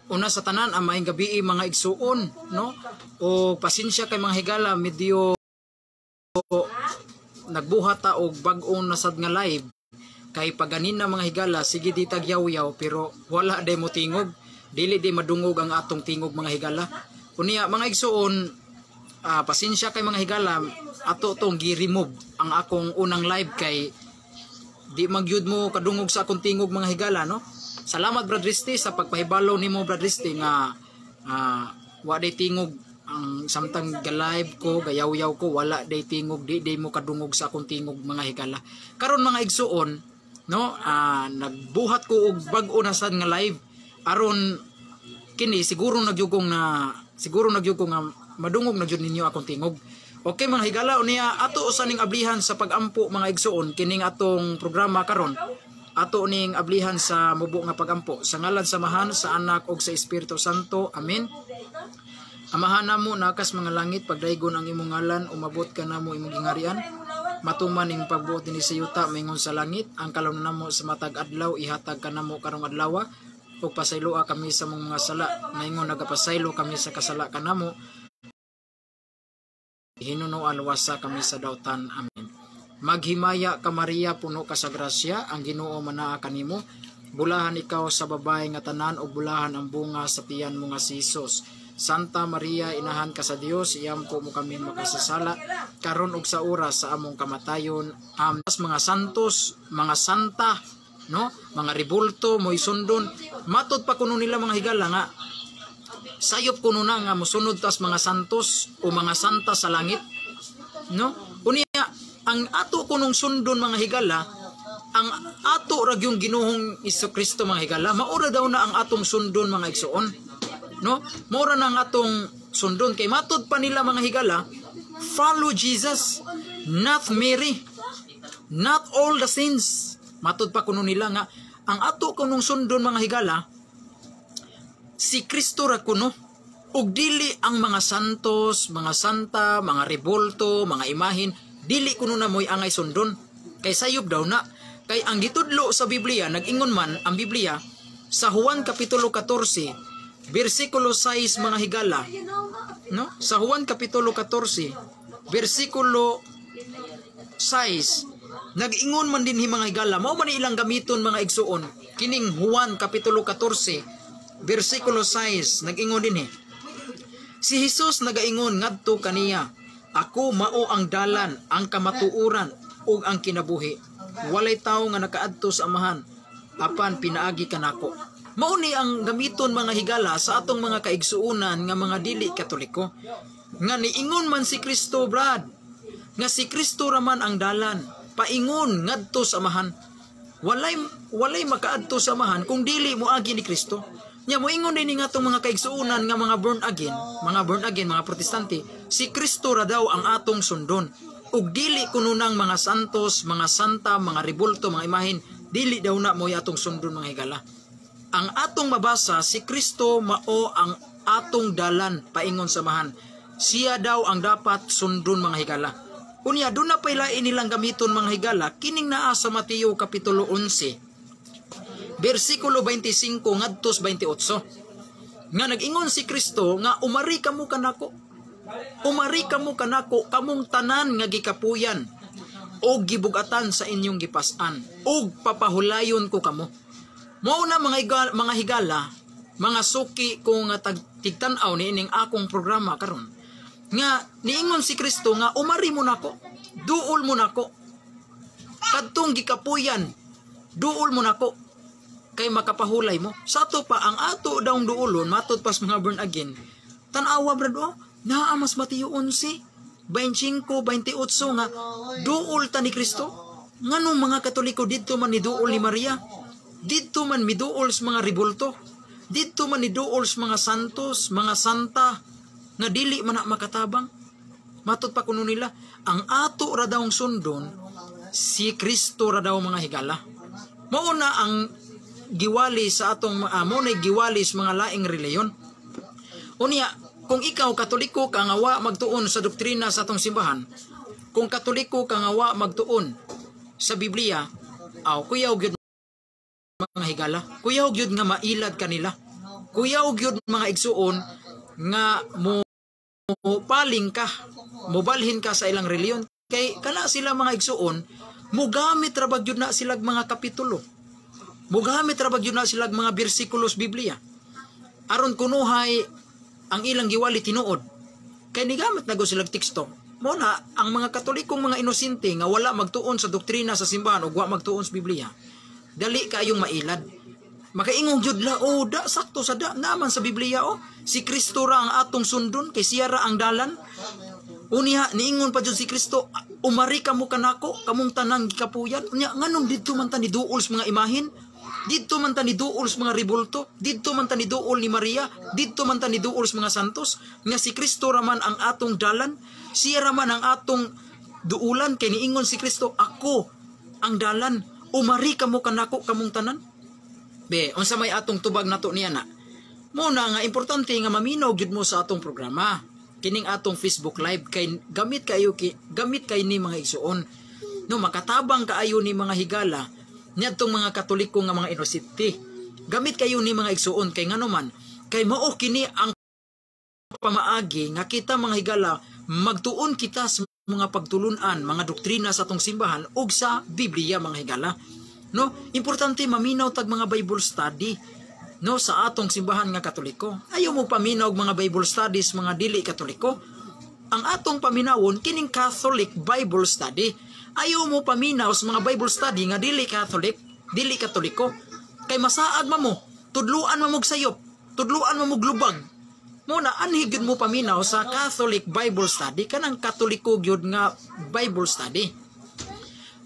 Una sa tanan, ang maayong gabii, mga igsuon, no? O pasensya kay, mga higala, medyo nagbuhat ta og bag-o na sad nga live kay paganina, mga higala, sige di tagyaw-yaw pero wala day mo tingog, dili di madungog ang atong tingog, mga higala. Unya, mga igsuon, pasensya kay, mga higala, ato tong gi-remove ang akong unang live kay di magyud mo kadungog sa akong tingog, mga higala, no? Salamat, Brad Risty, sa pagpahibalo nimo, Brad Risty, nga wa day tingog ang samtang ga-live ko, gayaw-yaw ko, wala day tingog, di day mo kadungog sa akong tingog, mga higala. Karon, mga igsuon, no, nagbuhat ko og bag-o na sad nga live aron kini siguro nagyugong nga madungog na jud ninyo akong tingog. Okay, mga higala, unya ato usa ning ablihan sa pagampo, mga igsuon, kining atong programa karon. Ato ning ablihan sa mubo nga pagampo. Sa ngalan sa Amahan, sa Anak ug sa Espiritu Santo. Amen. Amahan namo naa kas mga langit, pagdaygon ang imong ngalan, umabot ka namo imong gingharian. Matuman ing pagbuot dinhi sa yuta maingon sa langit. Ang kalawnan namo sa matag adlaw ihatag kanamo karong adlaw, ug pasayloa kami sa among mga sala maingon nagapasaylo kami sa kasala kanamo. Hinunoa luwasa kami sa dautan. Amen. Maghimaya ka, Maria, puno ka sa grasya, ang Ginoo manaa kanimo. Bulahan ikaw sa babae nga tanan ug bulahan ang bunga sa tiyan mo nga si Jesus. Santa Maria, inahan ka sa Dios, iampo mo kami makasasala karon ug sa oras sa among kamatayon. Amen. Mga santos, mga santa, no? Mga rebulto, mo'y sundon. Matod pa kuno nila, mga higala, nga sayop kuno na nga mosunod tas mga santos o mga santa sa langit, no? Unya ang ato kunong sundon, mga higala, ang ato ra gyung Ginoong Kristo, mga higala. Maura daw na ang atong sundon, mga igsuon, no? Maura na ang atong sundon kay matud pa nila, mga higala, follow Jesus, not Mary, not all the saints. Matud pa kuno nila nga ang ato kunong sundon, mga higala, si Kristo ra kuno ug dili ang mga santos, mga santa, mga rebulto, mga imahin, dili kuno na mo'y angay sundon. Kay sayop daw na. Kay ang gitudlo sa Biblia, nag-ingon man ang Biblia sa Juan Kapitulo 14, bersikulo 6, mga higala. No? Sa Juan Kapitulo 14, bersikulo 6, nag-ingon man din mga higala, mao man ilang gamiton, mga igsuon, kining Juan Kapitulo 14, bersikulo 6, nag-ingon din eh. Si Jesus nagaingon ngadto kaniya, "Ako mao ang dalan, ang kamatuoran ug ang kinabuhi. Walay tawo nga nakaadto sa Amahan apan pinaagi kanako." Mao ni ang gamiton, mga higala, sa atong mga kaigsuonan nga mga dili Katoliko. Nga niingon man si Kristo, Brad, nga si Kristo raman ang dalan paingon ngadto sa Amahan. Walay makaadto sa Amahan kung dili moagi ni Kristo. Nya moingon din nga atong mga kaigsuonan nga mga born again, mga born again, mga Protestante, si Kristo ra daw ang atong sundon. Ug dili kuno nang mga santos, mga santa, mga rebulto, mga imahin, dili daw na mo atong sundon, mga higala. Ang atong mabasa, si Kristo mao ang atong dalan paingon sa Amahan. Siya daw ang dapat sundon, mga higala. Unya doon na pa'y nilang gamiton, mga higala, kining naa sa Mateo Kapitulo 11 bersikulo 25 ngadto 28 nga nag-ingon si Kristo nga umari kamo kanako. Umari kamo kanako, kamong tanan nga gikapuyan og gibugatan sa inyong gipas-an, ug papahulayon ko kamo. Mao na, mga higala, mga suki ko nga tigtan-aw niining akong programa karon, nga niingon si Kristo nga umari mo nako, duol mo nako, kadtong gikapuyan, duol mo nako kay makapahulay mo. Sa ato pa, ang ato daw duolon, matod pas mga born again. Tan-awa, brad, oh, naa mas Mateo 11, 25, 28 nga duol ta ni Kristo. Nganong mga Katoliko didto man ni duol ni Maria? Didto man miduol sa mga rebulto. Didto man ni duol sa mga santos, mga santa nga dili man na makatabang. Matod pa kuno nila, ang ato ra daw sundon si Kristo ra daw, mga higala. Mao na ang giwali sa atong mao na giwali sa mga laing reliyon. Unya, kung ikaw Katoliko ka nga wa magtuon sa doktrina sa atong simbahan, kung Katoliko ka nga wa magtuon sa Biblia, aw kuyaw gyud, mga higala. Kuyaw gyud nga mailad kanila. Kuyaw gyud, mga igsuon, nga mo paling ka, mobalhin ka sa ilang reliyon kay kana sila, mga igsuon, mugamit ra gyud na sila mga kapitulo. Mugamit ra gyud na sila mga bersikulos Biblia. Aron kunuhay ang ilang giwali tinuod. Kay nigamit na sila teksto. Mo na ang mga Katolikong mga inosente nga wala magtuon sa doktrina sa simbahan o wa magtuon sa Biblia, dali kayong mailad. Makaingong jud la, "Oh, da sakto sa da naman sa Biblia, oh. Si Kristo ra ang atong sundon kay siya ra ang dalan." Unya niingon pa jud si Kristo, "Umari kamo kanako, kamong tanang gikapuyan." Unya nganong didto man ta ni duol sa mga imahin? Didto man ta ni duol sa mga ribulto, didto man ta ni duol ni Maria, didto man ta ni duol sa mga santos, nga si Kristo ra man ang atong dalan, siya ra man ang atong duulan kay niingon si Kristo, "Ako ang dalan, umari kamo kanako kamong tanan." Be, unsa may atong tubag nato niya na? Mo na nga importante nga maminaw gyud mo sa atong programa. Kining atong Facebook Live kay gamit kayo ki, gamit kay ni mga igsuon. No, makatabang kaayo ni mga higala niadtong mga Katoliko nga mga inosente. Gamit kayo ni mga igsuon kay ngano man kay mao kini ang pamaagi nga kita, mga higala, magtuon kita sa mga pagtulunan, mga doktrina sa atong simbahan ug sa Biblia, mga higala. No, importante maminaw tag mga Bible study, no, sa atong simbahan nga Katoliko. Ayaw mo paminaw og mga Bible studies mga dili Katoliko. Ang atong paminawon kining Catholic Bible study. Ayaw mo paminaw sa mga Bible study nga dili Catholic, dili Katoliko. Kay masaag man mo, tudluan man mo sayop, tudluan man mo lubag. Mo na anhi gyud mo paminaw sa Catholic Bible study, kanang Katoliko gyud nga Bible study.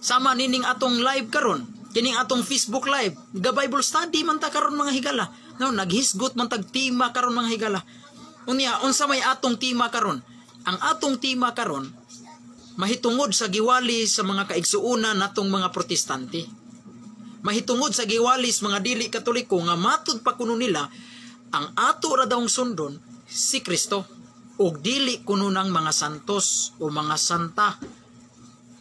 Sama nining atong live karon, kining atong Facebook Live, ga Bible study man ta karon, mga higala. No, naghisgot man tag tema karon, mga higala. Unya, unsa may atong tema karon? Ang atong tema karon mahitungod sa giwali sa mga kaigsuonan natong mga Protestante. Mahitungod sa giwali sa mga dili Katoliko nga matud pa kuno nila ang ato ra dawng sundon si Kristo ug dili kuno ng mga santos o mga santa,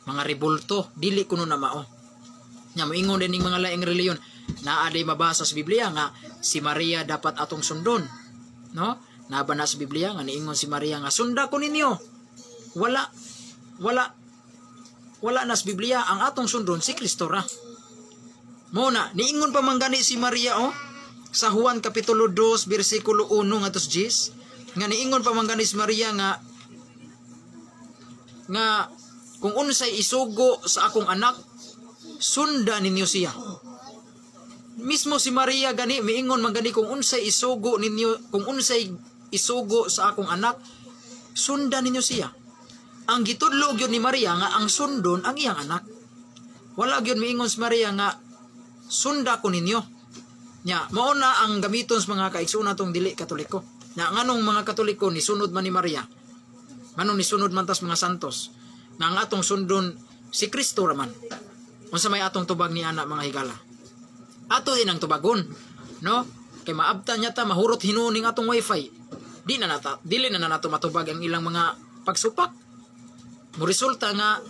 mga rebulto, dili kuno na mao. Nya moingon din ning mga laing reliyon, naa day mabasa sa Biblia nga si Maria dapat atong sundon? No, naa ba na sa Biblia nga niingon si Maria nga sunda ko ninyo? Wala, wala, wala na sa Biblia. Ang atong sundon si Kristo ra. Mo na niingon pa man gani si Maria, oh, sa Juan kapitulo 2 bersikulo 1 ngadto sa 10, nga niingon pa man gani si Maria nga "Kung unsay isugo sa akong anak, sunda ninyo siya." Mismo si Maria gani miingon man gani, "Kung unsay isugo ninyo, kung unsay isugo sa akong anak, sunda ninyo siya." Ang gitudlo gyud ni Maria nga ang sundon ang iyang anak. Wala gyud miingon si Maria nga sunda ko ninyo. Nya mao na ang gamiton sa mga kaigsuonan tong dili Katoliko. Nya nganong mga Katoliko ni sunod man ni Maria? Nganong nisunod man tas mga santos? Nga ang atong sundon si Kristo raman. Unsa may atong tubag ni ana, mga higala? Ato din ang tubagon, no? Kay maabtan niya ta, mahurot hinuon ning atong wifi. Di na nata, dili na na nato matubag ang ilang mga pagsupak. Mo resulta nga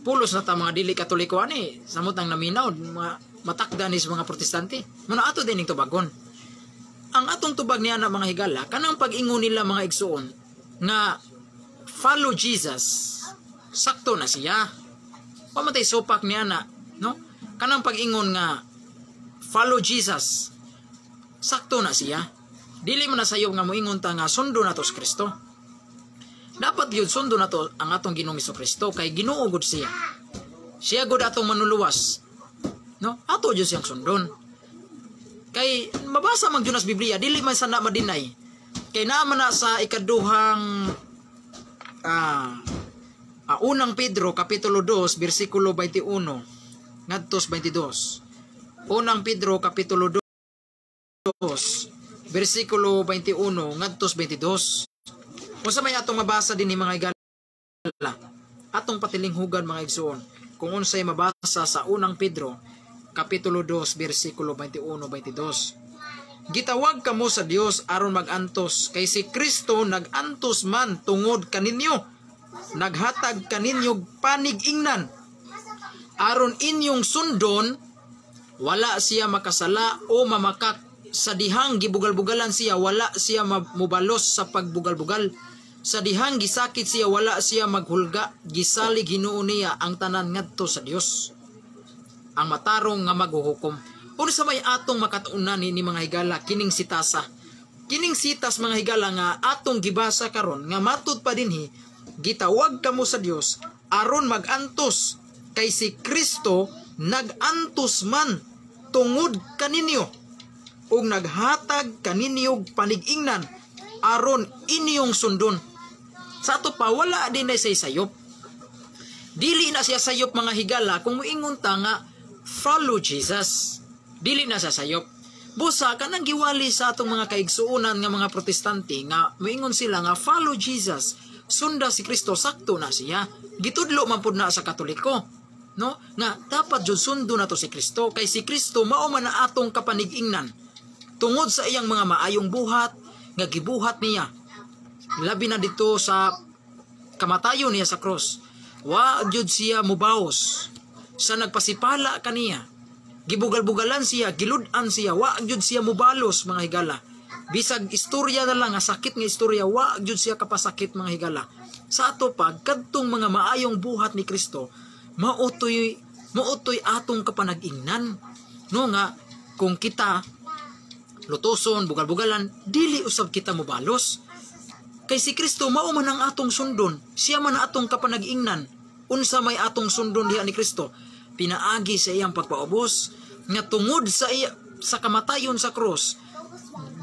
pulos na ta mga dili Katoliko ani, samot ang naminaw, mga matakda ni sa mga Protestante. Muna ato din ning tubagon. Ang atong tubag niya na, mga higala, kanang pag-ingon nila, mga igsuon, nga follow Jesus, sakto na siya. Pamatay supak niya na, no? Kanang pag-ingon nga follow Jesus, sakto na siya. Dili man na sayo nga moingon ta nga sundo nato si Kristo. Dapat yun sundo nato ang atong Ginoong Kristo kay Ginoo gud siya. Siya gud atong manuluwas. No? Ato jud siyang sundon. Kay mabasa man gyud na sa Biblia, dili man sana ma-deny. Kay naa man na sa ikaduhang Unang Pedro kapitulo 2 bersikulo 21 ngadto sa 22. Unang Pedro kapitulo 2 bersikulo 21 ngadto sa 22. Unsa may atong mabasa din ni, mga higala? Atong patilinghugan, mga igsuon, kung unsay mabasa sa Unang Pedro kapitulo 2 bersikulo 21 22. Gitawag kamo sa Dios aron magantos kay si Kristo nagantos man tungod kaninyo. Naghatag kaninyo panig-ingnan aron inyong sundon Wala siya makasala o mamakak. Sa dihang gibugal-bugalan siya, wala siya mubalos sa pagbugal-bugal. Sa dihang gisakit siya, wala siya maghulga. Gisalig hinuon niya ang tanan ngadto sa Dios, ang matarong nga maghuhukom. Unsa may atong makatunan ni mga higala, kining sitasa? Kining sitas, mga higala, nga atong gibasa karon nga matud pa dinhi, gitawag kamo sa Dios aron magantos, kay si Kristo nagantos man tungod kaninyo ug naghatag kaninyo panig-ingnan aron inyong sundon. Sa ato pa, wala din na say sayop. Dili na siya sayop, mga higala, kung moingon ta nga follow Jesus. Dili na siya sayop. Busa kanang giwali sa atong mga kaigsuonan nga mga Protestante nga moingon sila nga follow Jesus, sunda si Kristo, sakto na siya. Gitudlo man pud na sa Katoliko, no? Nga dapat jud sundo nato si Kristo, kay si Kristo mao man na atong kapanig-ingnan tungod sa iyang mga maayong buhat nga gibuhat niya, labi na dito sa kamatayon niya sa cross. Wa jud siya mubaos sa nagpasipala kaniya. Gibugal-bugalan siya, gilud-an siya, wa jud siya mubalos, mga higala. Bisag istorya na lang, nga sakit nga istorya, wa jud siya kapasakit, mga higala. Sa ato pa, kadtong mga maayong buhat ni Kristo, mautoy atong kapanag-ingnan. No, nga kung kita lutoson, bugal-bugalan, dili usab kita mobalos. Kay si Kristo mao man ang atong sundon, siya man ang atong kapanag-ingnan. Unsa may atong sundon diha ni Kristo? Pinaagi sa iyang pagpaubos nga tungod sa iya, sa kamatayon sa cross.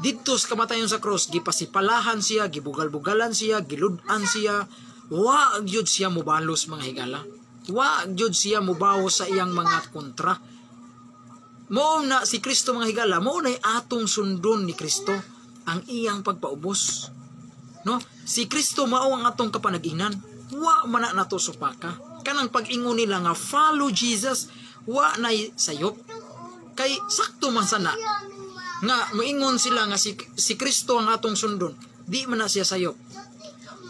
Didto sa kamatayon sa cross, gipasipalahan siya, gibugal-bugalan siya, gilud-an siya. Wa gyud siya mobalos, mga higala. Wa gyud siya mubawo sa iyang mga kontra. Mao na si Kristo, mga higala, mao na atong sundon ni Kristo ang iyang pagpaubos. No? Si Kristo mao ang atong kapanag-ingnan. Wa man na nato supaka. Kanang pag-ingon nila nga follow Jesus, wa na sayop. Kay sakto man sana nga moingon sila nga si Kristo ang atong sundon, di man na siya sayop.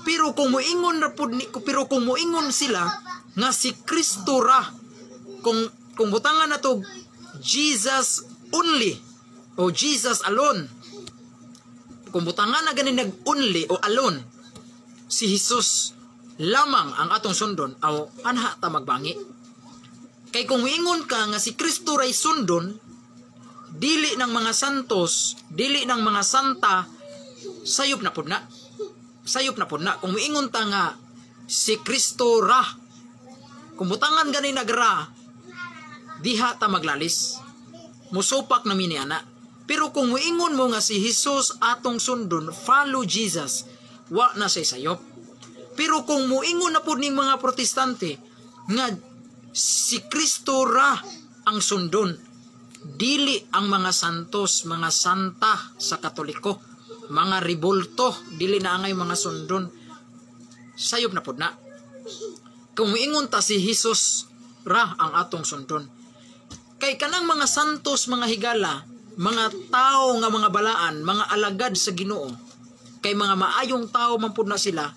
Pero kung moingon ra pud ni, pero kung moingon sila nga si Kristo ra, kung butangan nato Jesus only o Jesus alone, kung butangan na gani nag only o alone, si Jesus lamang ang atong sundon, aw anha ta magbangi. Kay kung moingon ka nga si Kristo ray sundon, dili ng mga santos, dili ng mga santa, sayop na pud na. Sayop na pud na. Kung moingon ta nga si Kristo ra, kung butangan gani nagra, diha ta maglalis. Musupak na mi ni ana. Pero kung moingon mo nga si Jesus atong sundon, follow Jesus, wa na say sayop. Pero kung moingon na pud ning mga Protestante nga si Kristo ra ang sundon, dili ang mga santos, mga santa sa Katoliko, mga ribulto, dili na angay mga sundon, sayop na pud na. Kung moingon ta si Jesus ra ang atong sundon. Kay kanang mga santos, mga higala, mga tao nga mga balaan, mga alagad sa Ginoo, kay mga maayong tao man pud na sila,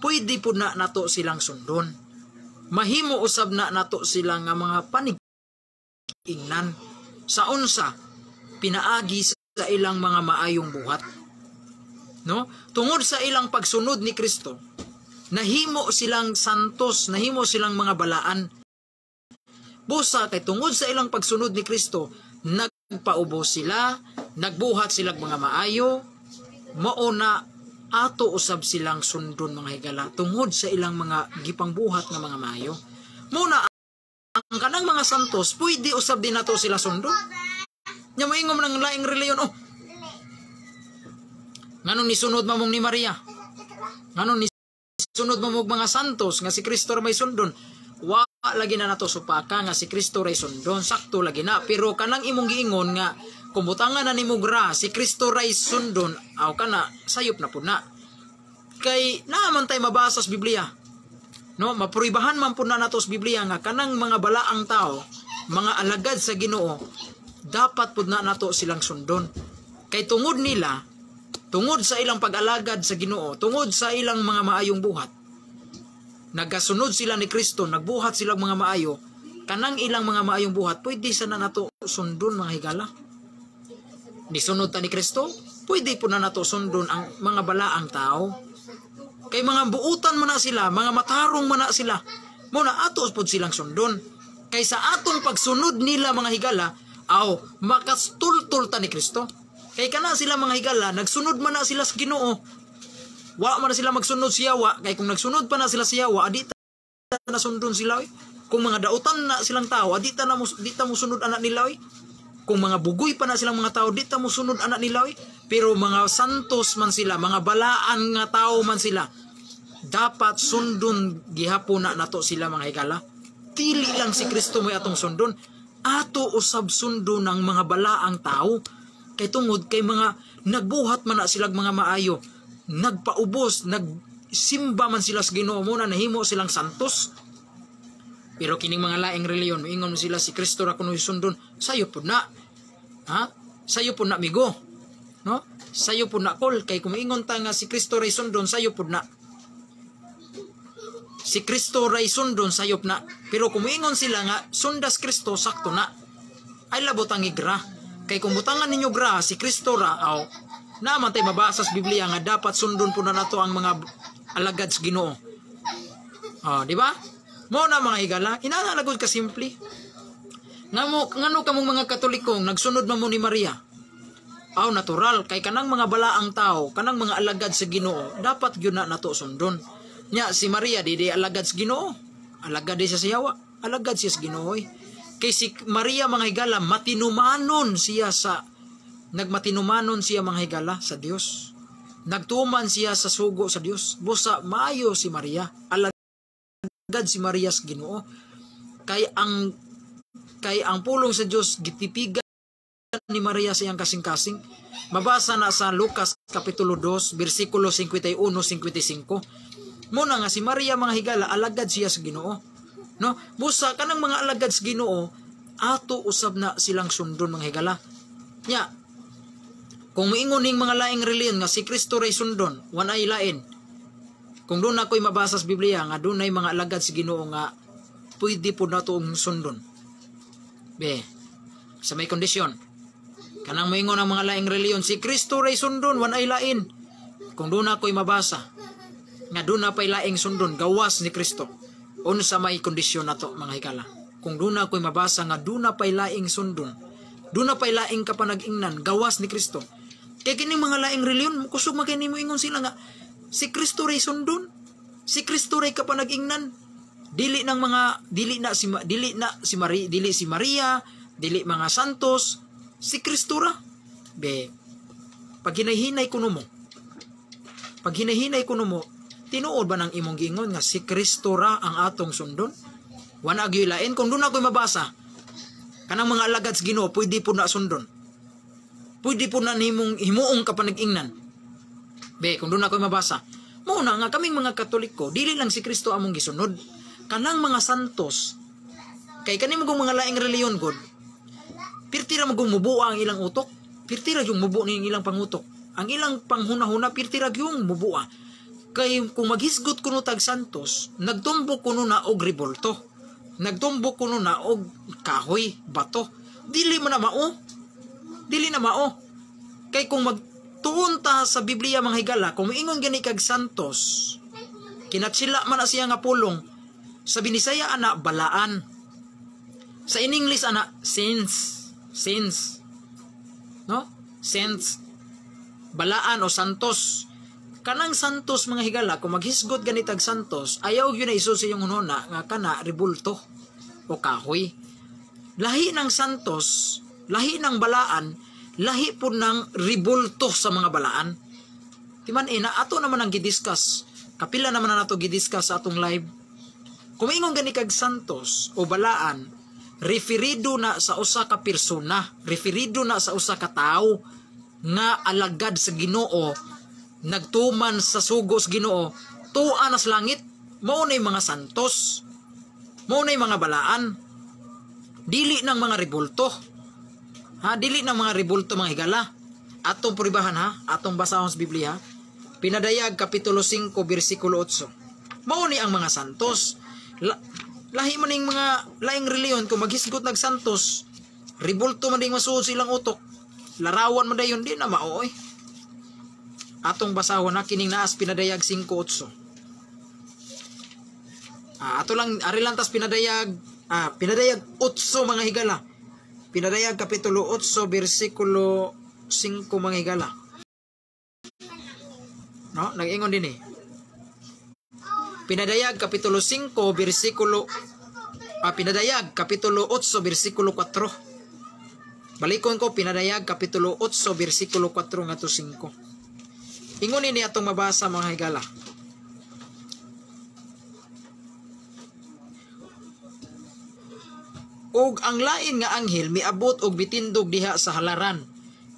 pwede pud na nato silang sundon. Mahimo usab na nato sila nga mga panig-ingnan sa unsa pinaagi sa ilang mga maayong buhat. No? Tungod sa ilang pagsunod ni Kristo, nahimo silang santos, nahimo silang mga balaan. Busa kay tungod sa ilang pagsunod ni Kristo, nagpaubos sila, nagbuhat silang mga maayo, mao na ato usab silang sundon, mga higala, tungod sa ilang mga gipangbuhat nga mga maayo. Muna ang kanang mga santos, pwede usab din nato sila sundon. Nya moingon man ang laing reliyon, oh, nganong nisunod man mong ni Maria? Nganong nisunod man mong mga santos nga si Kristo ra may sundon? Wa lagi na nato supaka nga si Kristo ray sundon, sakto lagi na. Pero kanang imong giingon nga kung butangan na nimo gra si Kristo ray sundon, aw kana sayop na pud na. Kay naa man tay mabasa sa Biblia. No, mapruibahan man pud na nato sa Biblia nga kanang mga balaang tao, mga alagad sa Ginoo, dapat pud na nato silang sundon. Kay tungod nila, tungod sa ilang pag-alagad sa Ginoo, tungod sa ilang mga maayong buhat, nagasunod sila ni Kristo, nagbuhat silang mga maayo, kanang ilang mga maayong buhat, pwede sana nato sundon, mga higala. Nisunod ta ni Kristo, pwede po na nato sundon ang mga balaang tao. Kay mga buutan man na sila, mga matarong man na sila. Mo na ato pud silang sundon. Kay sa atong pagsunod nila, mga higala, aw makastultol ta ni Kristo. Kay kana sila, mga higala, nagsunod man na sila sa Ginoo. Wa man na sila magsunod sa yawa, kay kung nagsunod pa na sila sa yawa, adi ta na sundon sila oy. Kung mga dautan na silang tao, adi ta na mo, di ta mo sunod anak nila oy. Kung mga bugoy pa na silang mga tao, di ta mo sunod anak nila oy. Pero mga santos man sila, mga balaan nga tao man sila, dapat sundon gihapon na nato sila, mga higala. Dili lang si Kristo may atong sundon. Ato usab sundon ng mga balaang tao. Kay tungod kay mga nagbuhat man na silang mga maayo, nagpaubos, nagsimba man sila sa Ginoo, mo na nahimo silang santos. Pero kining mga laing reliyon, moingon sila si Kristo ra kuno sundon, sayo pud na. Ha? Sayo pud na, migo. No? Sayo pud na, kol, kay kung moingon ta nga si Kristo ray sundon, sayo pud na. Si Kristo ray sundon, sayop na. Pero kung moingon sila nga sundas Kristo, sakto na. Ay labot ang igra. Kay kung butangan ninyo gra si Kristo ra, aw naman tay mabasa sa Biblia nga dapat sundon po na nato ang mga alagad sa Ginoo. Oh, di ba? Mo na, mga higala, inana lagod ka simple. Ngamo ngano kamong mga Katolikong nagsunod man mo ni Maria? Aw natural kay kanang mga balaang tao, kanang mga alagad sa Ginoo, dapat gyud na nato sundon. Nya si Maria di alagad sa Ginoo. Alagad di siya sa yawa, alagad siya sa Ginoo. Eh. Kay si Maria, mga higala, matinumanon siya sa nagmatinumanon siya, mga higala, sa Dios. Nagtuman siya sa sugo sa Dios. Busa maayo si Maria, alagad si Maria sa Ginoo. Kay ang pulong sa Dios gitipigan ni Maria sa iyang kasing-kasing. Mabasa na sa Lucas kapitulo 2 bersikulo 51-55. Muna nga si Maria, mga higala, alagad siya sa Ginoo. No? Busa kanang mga alagad sa Ginoo, ato usab na silang sundon, mga higala. Nya, kung moingon ning mga laing reliyon nga si Kristo ray sundon, wanay lain. Kung doon ako'y mabasa sa Biblia nga dunay mga alagad sa Ginoo nga pwede po nato ang sundon. Be, sa may kondisyon. Kanang moingon ang mga laing reliyon, si Kristo ray sundon, wanay lain. Kung doon ako'y mabasa nga doon na pa'y laing sundon, gawas ni Kristo. Unsa may kondisyon nato, mga higala? Kung doon ako'y mabasa nga doon na pa'y laing sundon, doon na pa'y laing kapanag-ingnan, gawas ni Kristo. Kay kining mga laing reliyon, kusog man kay nimo ingon sila nga si Kristo ray sundon, si Kristo ray kapanag-ingnan. Dili ng mga dili na si Maria, dili si Maria, dili mga santos, si Kristo ra. Be, pag hinahinay kuno mo, pag hinahinay kuno mo, tinuod ba ng imong giingon nga si Kristo ra ang atong sundon? Wala gyud lain. Kung doon ako'y mabasa, kanang mga alagad sa Ginoo, pwede po na sundon. Pwede po na nimong himuong kapanag-ingnan. Be, kung doon ako'y mabasa, muna nga kaming mga Katoliko, dili lang si Kristo among gisunod. Kanang mga santos, kay kani mo mga laing reliyon god, pirti ra mo mubuo ang ilang utok, pirti ra yung mubuo ning ilang pangutok. Ang ilang panghuna-huna pirti ra yung mubua. Kay kung maghisgot kuno tag santos, nagtumbok kuno na og ribolto. Nagtumbok kuno na og kahoy, bato. Dili man na mao. Dili na mao. Kay kung magtuon ta sa Biblia, mga higala, kung moingon gani kag santos, kinatsila man na siya nga pulong, sa Binisaya ana balaan. Sa in English ana saints, saints. No? Saints. Balaan o santos. Kanang santos, mga higala, kung maghisgot ganitag santos, ayaw yun na iso sa iyong hunona nga kana ribulto o kahoy. Lahi ng santos, lahi ng balaan, lahi po ng ribulto sa mga balaan. Timan ina, ato naman ang gidiscuss. Kapila naman na nato gidiscuss sa atong live. Kung ingon gani kag santos o balaan, referido na sa usa ka persona, referido na sa usa ka tawo nga alagad sa Ginoo, nagtuman sa sugos Ginoo, tuwa na sa langit, mao na mga santos, mao na mga balaan, dili ng mga rebulto. Ha, dili ng mga rebulto, mga higala. Atong puribahan ha, atong basahon sa Biblia. Pinadayag kapitulo 5 bersikulo 8. Mao ni ang mga santos. Lahi man ning mga laing reliyon kung maghisgot nag santos. Ribulto man ding masuod silang utok. Larawan man dayon, di na mao oy. Atong basahon na kining naas Pinadayag 5:8. Ato lang ari lang tas Pinadayag, Pinadayag 8, mga higala. Pinadayag kapitulo 8 bersikulo 5, mga higala. No, nag-ingon din eh. Pinadayag kapitulo 5 bersikulo Pinadayag kapitulo 8 bersikulo 4. Balikon ko, Pinadayag kapitulo 8 bersikulo 4 ngadto 5. Ingon ini atong mabasa, mga higala. Og ang lain nga anghel miabot og mitindog diha sa halaran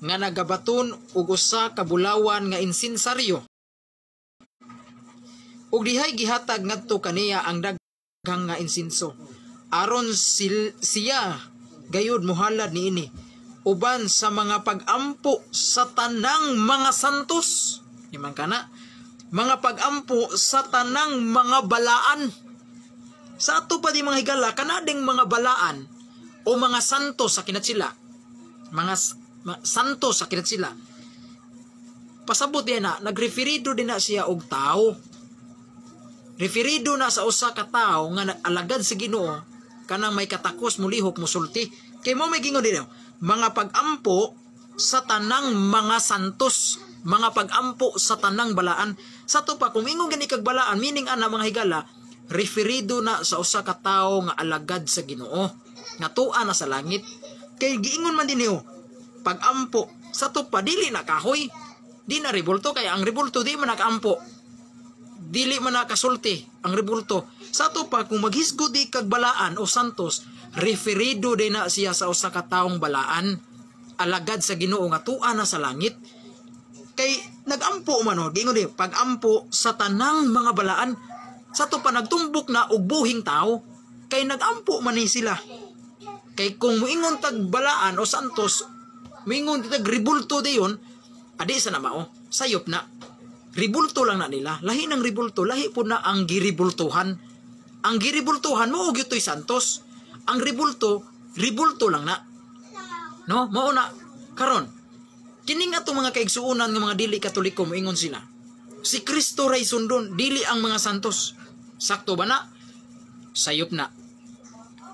nga nagabaton og usa ka bulawan nga insinsaryo. Og dihay gihatag ngadto kaniya ang daghang nga insinso aron siya gayud mohalad niini uban sa mga pag-ampo sa tanang mga santos. Iman kana mga pag-ampo sa tanang mga balaan. Sa ato pa di, mga higala, kanading mga balaan o mga santos sa kinat sila. Mga santos sa kinat sila. Pasabot din na, nagreferido din na siya og tao. Referido na sa usa ka tawo nga nag-alagad sa Ginoo, kanang may katakos mulihok musulti. Kay mo may gingon din, mga pag-ampo sa tanang mga santos, mga pag-ampo sa tanang balaan. Sa to pa, kung ingon gani kag balaan, meaning ana, mga higala, referido na sa usa ka tawo nga alagad sa Ginoo, nga tua na sa langit. Kay giingon man dinhi, pag-ampo sa to pa, dili na kahoy, di na rebulto, kay ang rebulto di man nakaampo, dili man nakasulti ang rebulto. Sa to pa, kung maghisgo di kag balaan o santos, referido din na siya sa usa ka taong balaan, alagad sa Ginoo nga tua na sa langit. Kay nagampo man, oh, giingon di pag-ampo sa tanang mga balaan. Sa to pa, nagtumbok na og buhing tao kay nagampo man ni sila. Kay kung moingon tag balaan o santos, moingon tag ribulto diyon, adi sa na mao, sayop na. Ribulto lang na nila. Lahi ng ribulto, lahi po na ang giribultuhan. Ang giribultuhan mo og to'y santos. Ang ribulto, ribulto lang na. No, mao na karon. Kini nga itong mga kaigsuonan nga mga dili Katoliko, moingon sila. Si Kristo ray sundon, dili ang mga santos. Sakto ba na? Sayop na.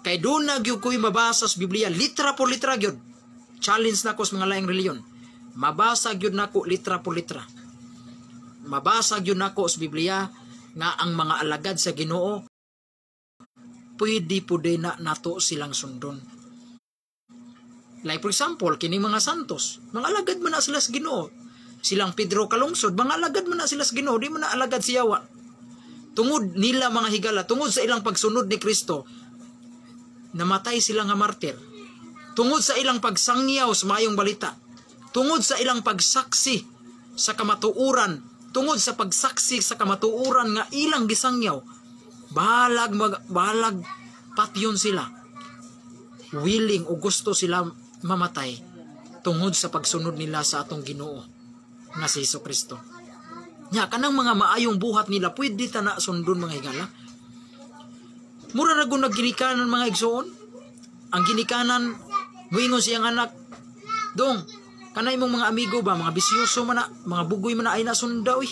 Kay doon na gyud ko'y mabasa sa Biblia, litra por litra gyud. Challenge na ko sa mga laing reliyon. Mabasa gyud nako litra por litra. Mabasa gyud nako sa Biblia nga ang mga alagad sa Ginoo pwede po din na nato silang sundon. Like for example, kini mga santos, mga alagad man na sila sa Ginoo. Silang Pedro Kalungsod, mga alagad man na sila sa Ginoo, di man na alagad si Yawa. Tungod nila, mga higala, tungod sa ilang pagsunod ni Kristo, namatay sila nga martir. Tungod sa ilang pagsangyaw sa maayong balita, tungod sa ilang pagsaksi sa kamatuoran, tungod sa pagsaksi sa kamatuoran nga ilang gisangyaw, balag patyon sila. Willing o gusto sila mamatay tungod sa pagsunod nila sa atong Ginoo nga si Hesus Kristo. Nya kanang mga maayong buhat nila pwede ta na sundon, mga higala. Mura ra gud nagginikanan, mga igsoon. Ang ginikanan muingon siyang anak, "Dong, kanay imong mga amigo ba, mga bisyoso man na, mga bugoy man na, ay na sunda uy.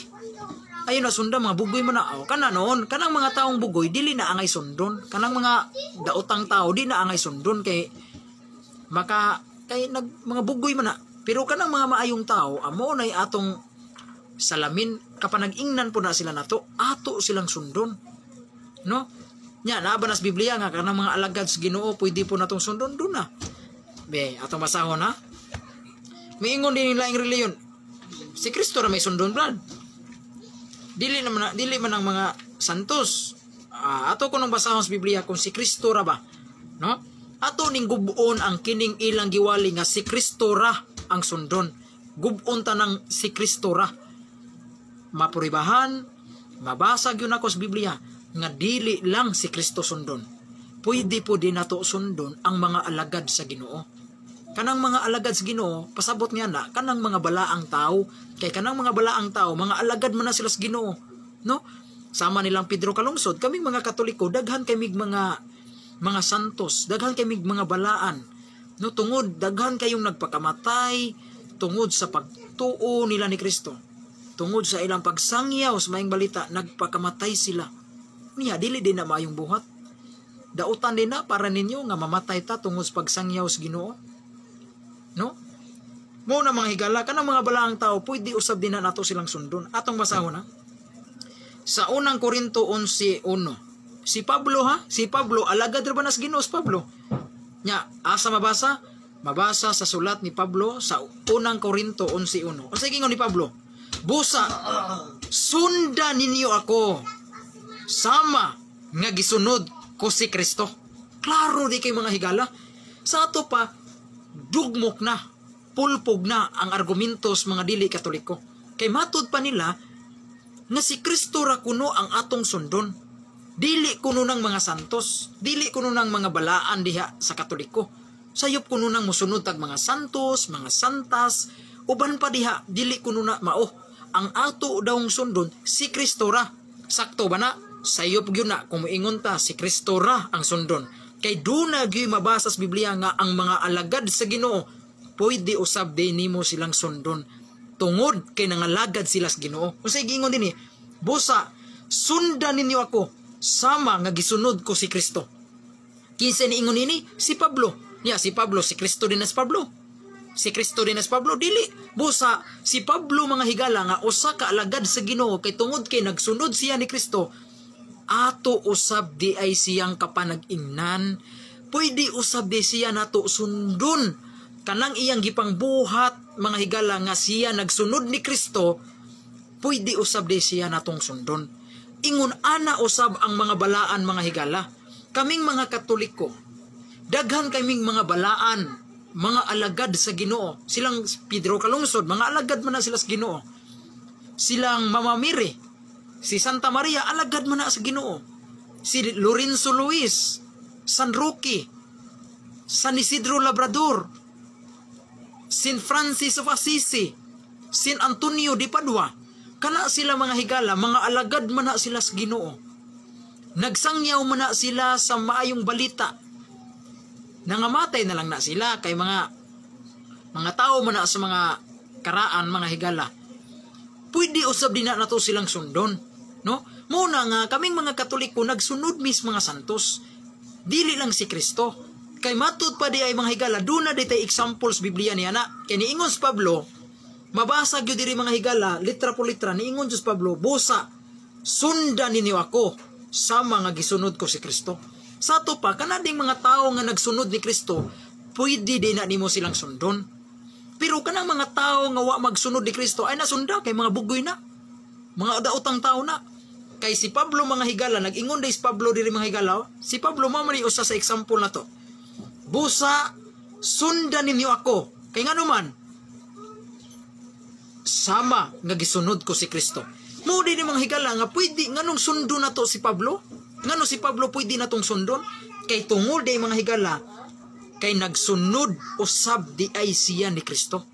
Ayo na sunda, mga bugoy man na." Oh, kana noon, kanang mga taong bugoy dili na angay sundon. Kanang mga daotang tao di na angay sundon kay maka kay nag mga bugoy man na. Pero kanang mga maayong tao, amo nay atong salamin kapag nag-ingnan po na sila nato, ato silang sundon. No? Nya, naa ba nas Biblia nga kanang mga alagad sa Ginoo pwede po natong sundon? Doon na. Be, atong basahon ha. Miingon din nila ang reliyon. Si Kristo ra may sundon, brad. Dili naman dili man ang mga santos. Ato ko nang basahon sa Biblia kung si Kristo ra ba. No? Ato ning gubuon ang kining ilang giwali nga si Kristo ra ang sundon. Gubon ta ng si Kristo ra. Mapuribahan, mabasa gyud nako sa Biblia nga dili lang si Kristo sundon. Pwede po din nato sundon ang mga alagad sa Ginoo. Kanang mga alagad sa Ginoo, pasabot niya na kanang mga balaang tao, kay kanang mga balaang tao, mga alagad man na sila sa Ginoo, no? Sama nilang Pedro Kalungsod, kaming mga Katoliko, daghan kamig mga santos, daghan kamig mga balaan No, tungod daghan kayong nagpakamatay tungod sa pagtuo nila ni Kristo. Tungod sa ilang pagsangyaw sa maayong balita, nagpakamatay sila. Niya dili din na maayong buhat. Dautan din na para ninyo nga mamatay ta tungod sa pagsangyaw sa Ginoo. No? Mo na, mga higala, kanang mga balaang tao, pwede usab din na nato silang sundon. Atong basahon ha. Sa Unang Korinto 11:1. Si Pablo ha, si Pablo, alagad ra ba nas Ginoo si Pablo? Nya, asa mabasa? Mabasa sa sulat ni Pablo sa Unang Korinto 11:1. Unsa gingon ni Pablo? "Busa, sunda ninyo ako sama nga gisunod ko si Kristo." Klaro di kay, mga higala. Sa ato pa, dugmok na, pulpog na ang argumentos mga dili Katoliko. Kay matud pa nila nga si Kristo ra kuno ang atong sundon. Dili kuno ng mga santos, dili kuno ng mga balaan diha sa Katoliko. Sayop kuno nang musunod tag mga santos, mga santas, uban pa diha, dili kuno na mao. Ang ato dawng sundon si Kristo ra. Sakto ba na? Sayop gyud na kung moingon ta si Kristo ra ang sundon. Kay duna gyud mabasa sa Biblia nga ang mga alagad sa Ginoo pwede usab di nimo silang sundon tungod kay nangalagad sila sa Ginoo. Unsay giingon dinhi? "Busa, sundan ninyo ako sama nga gisunod ko si Kristo." Kinsa niingon nini? Si Pablo. Ya, si Pablo, si Kristo din na si Pablo. Si Kristo din na si Pablo, dili. Busa, si Pablo, mga higala, nga usa ka alagad sa Ginoo kay tungod kay nagsunod siya ni Kristo, ato usab di ay siyang kapanag-ingnan. Pwede usab di siya nato sundon kanang iyang gipangbuhat, mga higala, nga siya nagsunod ni Kristo, pwede usab di siya natong sundon. Ingon ana usab ang mga balaan, mga higala. Kaming mga Katoliko, daghan kaming mga balaan, mga alagad sa Ginoo. Silang Pedro Calungsod, mga alagad man na sila sa Ginoo. Silang Mama Mary, si Santa Maria, alagad man na sa Ginoo. Si Lorenzo Luis, San Roque, San Isidro Labrador, Saint Francis of Assisi, Saint Antonio de Padua. Kana sila, mga higala, mga alagad man na sila sa Ginoo. Nagsangyaw man na sila sa maayong balita. Nangamatay na lang na sila kay mga tao man na sa mga karaan, mga higala. Pwede usab din na nato silang sundon, no? Muna nga kaming mga Katoliko nagsunod mis mga santos. Dili lang si Kristo. Kay matud pa di ay, mga higala, duna di tay examples Biblia niya na. Kay niingon si Pablo, mabasa gyud diri, mga higala, litra po litra, niingon si Pablo, "Busa, sundan ninyo ako sa mga gisunod ko si Kristo." Sa ato pa, kanading mga tao nga nagsunod ni Kristo, pwede din na nimo silang sundon. Pero kanang mga tao nga wa magsunod ni Kristo ay nasunda kay mga bugoy na. Mga daotang tao na. Kay si Pablo, mga higala, nag-ingon day si Pablo diri, mga higala, oh. Si Pablo mao man ni usa sa example na to. "Busa, sundan ninyo ako. Kay ngano man, sama nga gisunod ko si Kristo." Mo di ni, mga higala, nga pwede nganong sundo na to si Pablo? Ngano si Pablo pwede na tong sundon? Kay tungod di mga higala kay nagsunod usab di ay siya ni Kristo.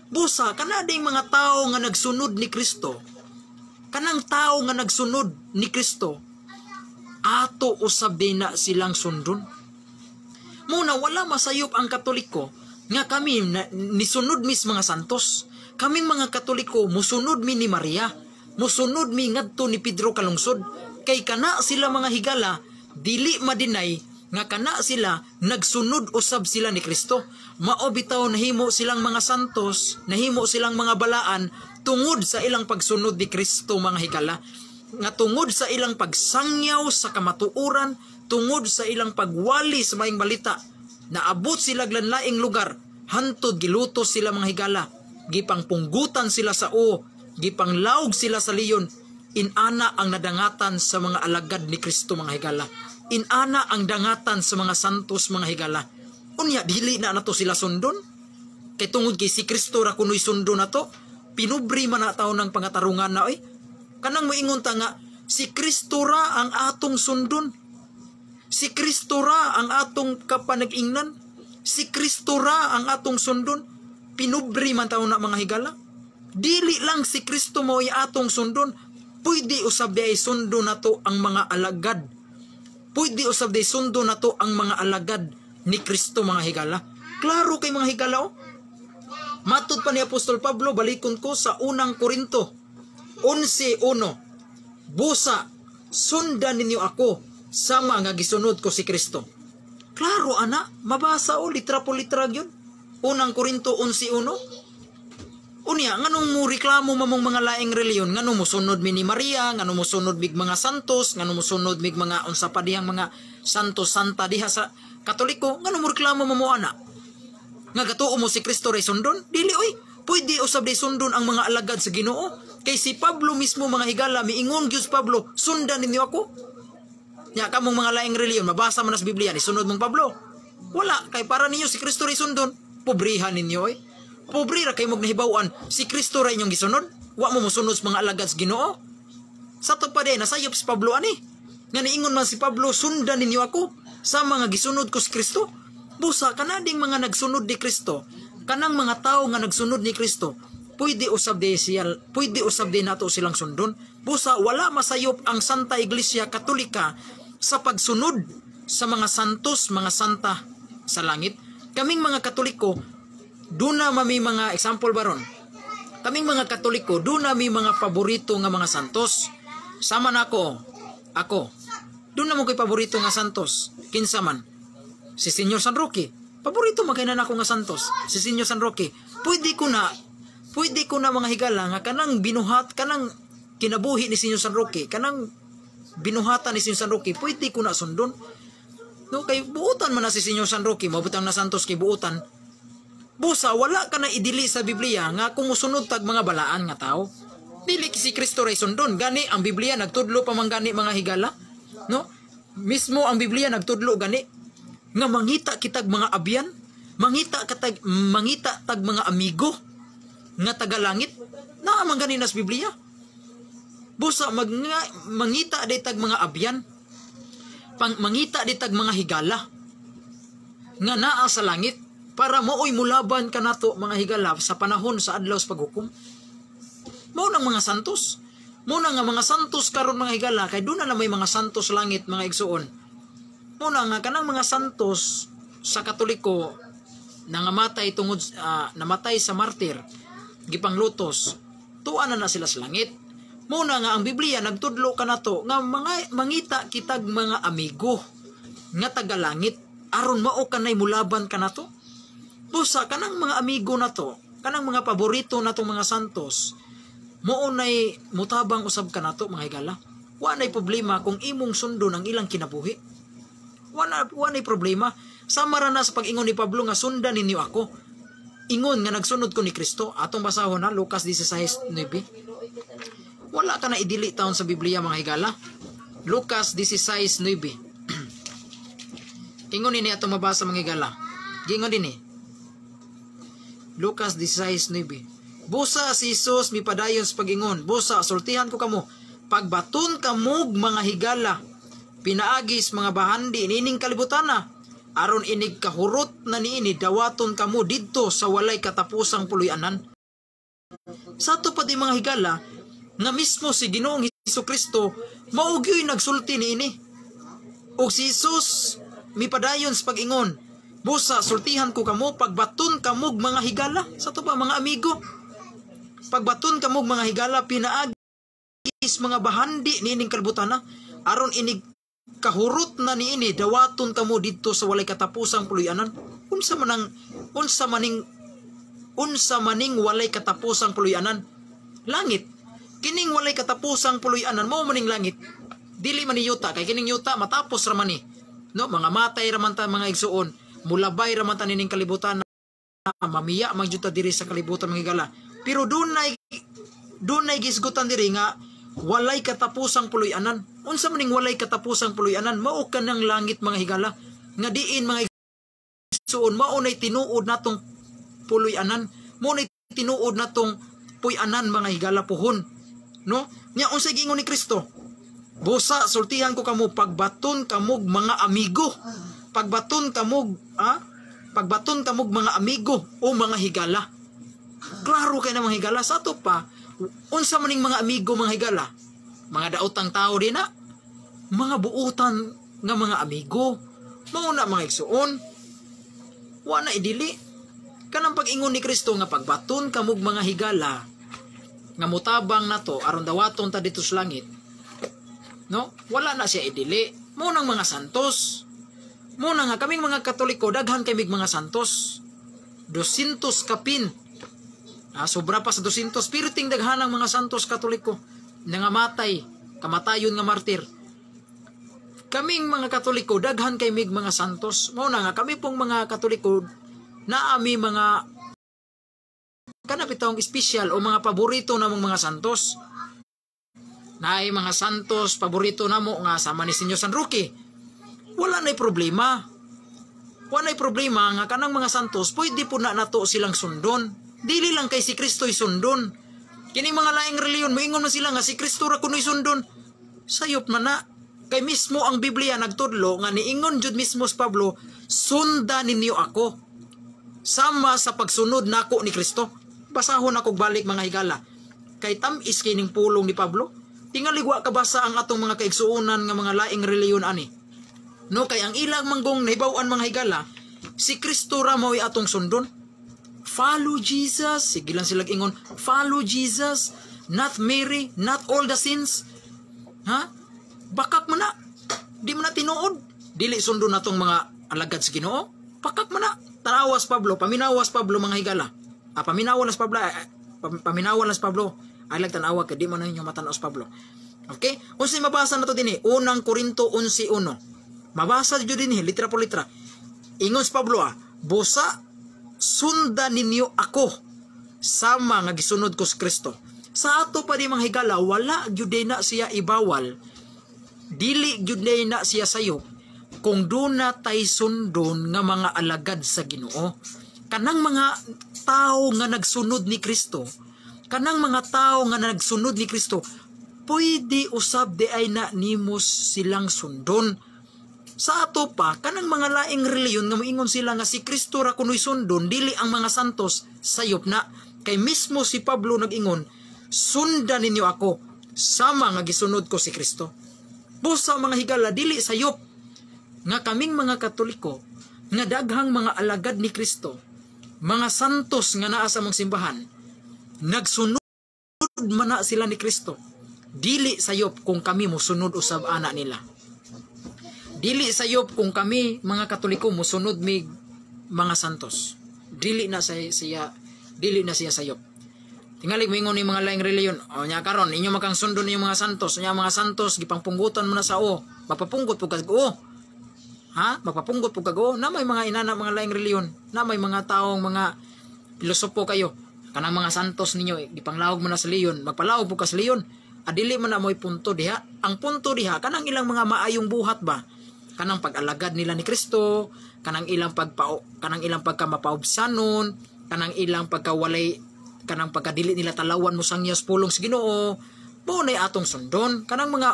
Busa kana ding mga tao nga nagsunod ni Kristo, kanang tao nga nagsunod ni Kristo, ato usab di na silang sundon. Muna wala masayop ang Katoliko nga kami na, nisunod mis mga santos. Kaming mga Katoliko musunod mi ni Maria, musunod mi ngadto ni Pedro Calungsod. Kay kana sila, mga higala, dili madinay nga kana sila nagsunod usab sila ni Kristo. Mao bitaw nahimo silang mga santos, nahimo silang mga balaan tungod sa ilang pagsunod ni Kristo, mga higala. Nga tungod sa ilang pagsangyaw sa kamatuoran, tungod sa ilang pagwali sa maayong balita, naabot sila laing lugar, hantod gilutos sila, mga higala, gipangpunggutan sila sa o, gipanglawg sila sa leon. Inana ang nadangatan sa mga alagad ni Kristo, mga higala. Inana ang dangatan sa mga santos, mga higala. Unya dili na nato sila sundon? Kay tungod kay si Kristo ra kunoy sundon nato, pinubri man na taon ng pangatarungan na oy. Kanang moingon ta nga si Kristo ra ang atong sundon. Si Kristo ra ang atong kapanag-ingnan. Si Kristo ra ang atong sundon. Pinubri man taon na, mga higala. Dili lang si Kristo mo atong sundon. Pwede usab di ay sundon nato ang mga alagad. Pwede usab di sundo nato ang mga alagad ni Kristo, mga higala. Klaro kay, mga higala, oh. Matod pa ni Apostol Pablo, balikon ko sa Unang Korinto 11:1. Busa, sundan ninyo ako sama nga gisunod ko si Kristo. Klaro ana, mabasa o litra po litra gyud. Unang Korinto 11:1. Unya, nganong mo reklamo mamong mga laing reliyon, nganong mo sunod mi ni Maria, nganong mo sunod mig mga santos, nganong mo sunod mig mga unsa pa dihang mga santos santa diha sa Katoliko, nganong mo reklamo mo ana? Nga gatuo mo si Kristo ray sundon? Dili oy. Pwede usab day sundon ang mga alagad sa Ginoo. Kay si Pablo mismo, mga higala, miingon gyud si Pablo, "Sundan ninyo ako." Nya kamong mga laing reliyon, mabasa man na sa Biblia, ni sunod mong Pablo. Wala, kay para ninyo si Kristo ray sundon. Pobrihan ninyo oy. Pobre ra kay mog nahibaw-an si Kristo ra inyong gisunod. Wa mo mosunod sa mga alagad sa Ginoo. Sa to pa din, nasayop si Pablo ani. Nga niingon man si Pablo, "Sundan ninyo ako sa mga gisunod ko si Kristo." Busa, kanading mga nagsunod ni Kristo, kanang mga tao nga nagsunod ni Kristo, pwede usab di siya, pwede usab di nato silang sundon. Busa, wala masayop ang Santa Iglesia Katolika sa pagsunod sa mga santos, mga santa sa langit. Kaming mga Katoliko, duna mami mga example baron. Kaming mga Katoliko, duna mi mga paborito nga mga santos. Sama na ako, ako. Duna mo ko'y paborito nga santos. Kinsa man? Si Senyor San Roque. Paborito man kay na nako nga santos. Si Senyor San Roque. Pwede ko na, mga higala, nga kanang binuhat, kanang kinabuhi ni Senyor San Roque, kanang binuhatan ni Senyor San Roque, pwede ko na sundon. No, kay buutan man na si Senyor San Roque, mabutang na santos kay buutan. Busa, wala ka na idili sa Biblia nga kung musunod tag mga balaan nga tao. Dili si Kristo ray sundon. Gani ang Biblia nagtudlo pa man gani, mga higala. No? Mismo ang Biblia nagtudlo gani nga mangita kitag mga abyan, mangita tag mga amigo nga taga langit. Naa man gani na sa Biblia. Busa mangita day tag mga abyan. Pang mangita day tag mga higala nga naa sa langit para mooy mulaban kanato, mga higala, sa panahon sa adlaw sa paghukom. Mao nang mga santos. Mao na nga mga santos karon, mga higala, kay doon na may mga santos langit, mga igsuon. Mao na nga kanang mga santos sa Katoliko nangamatay tungod namatay sa martir, gipanglutos, tuan na na sila sa langit. Mao na nga ang Biblia nagtudlo kanato nga mga mangita kitag mga amigo nga taga langit aron mao kanay mulaban kanato. Busa kanang mga amigo nato, kanang mga paborito natong mga santos, mao nay mutabang usab kanato, mga higala. Wa nay problema kung imong sundon ang ilang kinabuhi. Wa nay problema. Sama ra na sa pag-ingon ni Pablo nga "Sundan ninyo ako. Ingon nga nagsunod ko ni Kristo." Atong basahon na Lucas 16:9. Wala ka na idili taon sa Biblia, mga higala. Lucas 16:9. Ingon nini, atong mabasa, mga higala. Gingon dinhi. Lucas 16:9. Busa si Jesus mipadayon sa pag-ingon, "Busa sultihan ko kamo, pagbaton kamog mga higala, pinaagis mga bahandi niining kalibutana, aron inig kahurot na niini dawaton kamo didto sa walay katapusang puloy-anan." Sa ato pa di, mga higala, nga mismo si Ginoong Hesus Kristo mao gyoy nagsulti niini. Ug si Jesus mipadayon sa pag-ingon, "Busa sultihan ko kamo, pagbaton kamog mga higala," sa to pa mga amigo. "Pagbaton kamog mga higala pinaagis mga bahandi niining kalibutana, aron inig kahurot na niini dawaton kamo didto sa walay katapusang puloy-anan." Unsa maning walay katapusang puloy-anan? Langit. Kining walay katapusang puloy-anan mao maning langit. Dili man ni yuta, kay kining yuta matapos ra man ni. No, mga matay ra man ta, mga igsuon. Mulabay ra man ta nining kalibutan. Mamiya man jud ta diri sa kalibutan, mga higala. Pero dunay gisgutan diri nga walay katapusang puloy-anan. Unsa man ning walay katapusang puloy-anan? Mao kanang langit, mga higala. Nga diin, mga igsuon, mao nay tinuod natong puloy-anan. Mao nay tinuod natong puy-anan, mga higala, puhon. No? Nya unsay giingon ni Kristo? "Busa sultihan ko kamo, pagbaton kamog mga amigo. Pagbaton kamog mga amigo o mga higala." Klaro kay na, mga higala. Sa ato pa, unsa maning mga amigo, mga higala? Mga daotang tao din na. Mga buutan nga mga amigo. Mao na, mga igsuon. Wa na idili. Kanang pag-ingon ni Kristo nga pagbaton kamog mga higala nga mutabang nato aron dawaton ta dito sa langit. No? Wala na siya idili. Mo nang mga santos. Mo na nga kaming mga Katoliko, daghan kay mig mga santos. 200 kapin. Sobra pa sa 200, pero ting daghan ang mga santos Katoliko nangamatay, kamatayon nga martir. Kaming mga Katoliko, daghan kay mig mga santos. Mao na nga kami pong mga Katoliko, naami mga kana bitawng espesyal o mga paborito namong mga santos. Naay mga santos paborito namo nga sama ni Senyor San Roque. Wala na'y problema. Wala na'y problema nga kanang mga santos pwede po na nato silang sundon. Dili lang kay si Kristo'y sundon. Kining mga laing reliyon, moingon man sila nga si Kristo ra kuno'y sundon. Sayop man na. Kay mismo ang Biblia nagtudlo nga niingon jud mismo si Pablo, "Sunda ninyo ako sama sa pagsunod nako ni Kristo." Basahon ako balik, mga higala. Kay tam-is kining pulong ni Pablo. Tingali wa kabasa ang atong mga kaigsuonan nga mga laing reliyon ani. No, kay ang ilang manggong nahibaw-an, mga higala, si Kristo ra mao'y atong sundon. "Follow Jesus." Sige lang sila ingon, "Follow Jesus, not Mary, not all the saints." Ha? Bakak man na. Di man na tinuod. Dili sundon natong mga alagad sa Ginoo. Bakak man na. Tanawas Pablo, paminawas Pablo, mga higala. Paminawas Pablo, paminawas Pablo. Ay lag tanawa kay di man na ninyo matanaw Pablo. Okay? Unsay mabasa na to dinhi? Unang Korinto 11:1. Mabasa jud dinhi litra por litra. Ingon si Pablo, "Busa sunda ninyo ako sama nga gisunod ko si Kristo." Sa ato pa di, mga higala, wala gyud na siya ibawal. Dili gyud na siya sayo kung duna tay sundon nga mga alagad sa Ginoo. Kanang mga tao nga nagsunod ni Kristo, kanang mga tao nga nagsunod ni Kristo, pwede usab di ay na nimo silang sundon. Sa ato pa, kanang mga laing reliyon nga moingon sila nga si Kristo ra kuno'y sundon, dili ang mga santos, sayop na. Kay mismo si Pablo nag-ingon, "Sundan ninyo ako sama nga gisunod ko si Kristo." Busa, mga higala, dili sayop nga kaming mga Katoliko nga daghang mga alagad ni Kristo, mga santos nga naa sa among simbahan, nagsunod man na sila ni Kristo. Dili sayop kung kami mosunod usab ana nila. Dili sayop kung kami mga Katoliko mosunod mig mga santos. Dili na sa siya, dili na siya sayop. Tingali moingon ni mga laing reliyon, o nya karon inyo makang sundon ninyo mga santos, nya mga santos gipangpunggutan mo na sa o. Magpapunggot pud kag o. Ha? Magpapunggot pud kag o. Na may mga inana mga laing reliyon, na may mga taong mga pilosopo kayo. Kanang mga santos ninyo gipanglawog mo na sa leyon, magpalawog pud ka sa leyon. Adili man na mo'y punto diha. Ang punto diha kanang ilang mga maayong buhat ba? Kanang pag-alagad nila ni Kristo, kanang ilang pagpao, kanang ilang pagkamapaubsanon, kanang ilang pagkawalay, kanang pagkadili nila talawan mo sangyaw pulong sa Ginoo, mao nay atong sundon. Kanang mga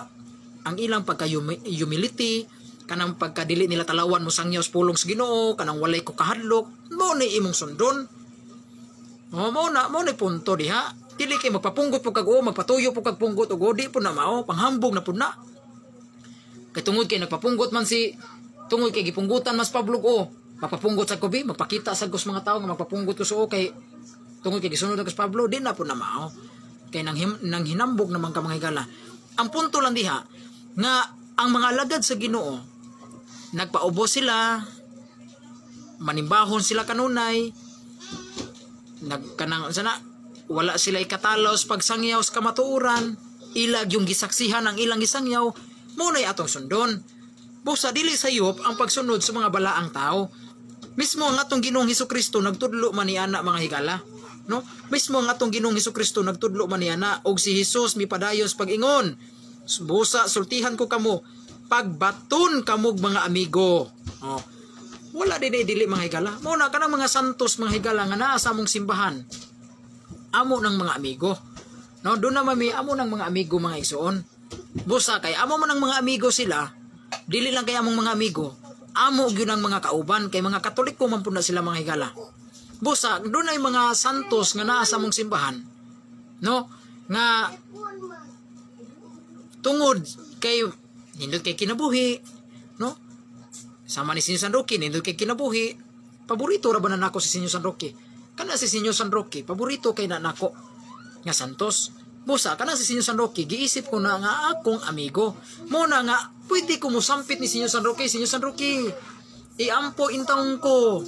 ang ilang pagka humility, kanang pagkadili nila talawan mo sangyaw pulong sa Ginoo, kanang walay ko kahadlok, mao nay imong sundon. O, mao na punto diha. Dili kay magpapunggot po kag o, magpatuyo po kag punggot og di po na mao, panghambog na pud na. Kay tungod kay nagpapunggot man si, tungod kay gipunggutan mas Pablo o, magpapunggot sa kubi, magpakita sa kus mga tao nga magpapunggot ko sa o kay tungod kay gisunod ako sa Pablo, di na po na mao. Kay nang hinambog naman ka, mga higala. Ang punto lang diha nga ang mga alagad sa Ginoo, nagpaubos sila, manimbahon sila kanunay, nagkanang sana wala sila ikatalaw sa pagsangyaw sa kamatuoran, ilag yung gisaksihan ang ilang gisangyaw, mao nay atong sundon. Busa dili sayop ang pagsunod sa mga balaang tao. Mismo ang atong Ginoong Hesukristo nagtudlo man ni ana, mga higala. No? Mismo ang atong Ginoong Hesukristo nagtudlo man ni ana og si Jesus mipadayon sa pag-ingon, "Busa sultihan ko kamo, pagbaton kamog mga amigo." Oh. Wala din ay dili, mga higala. Mao na kanang mga santos, mga higala, nga naa sa among simbahan. Amo ng mga amigo. No, doon na mami amo ng mga amigo, mga igsoon. Busa kay amo man ang mga amigo sila, dili lang kay among mga amigo, amo gyud ang mga kauban kay mga Katoliko man pud na sila, mga higala. Busa doon ay mga santos nga naa sa among simbahan. No? Nga tungod kay nindot kay kinabuhi, no? Sama ni San Roque, nindot kay kinabuhi. Paborito ra ba na nako si Senyor San Roque? Kana si Senyor San Roque, paborito kay na nako nga santos. Busa kana si Senyor San Roque, giisip ko na nga akong amigo. Mo na nga pwede ko mosampit ni Senyor San Roque. "Senyor San Roque, iampo intawon ko.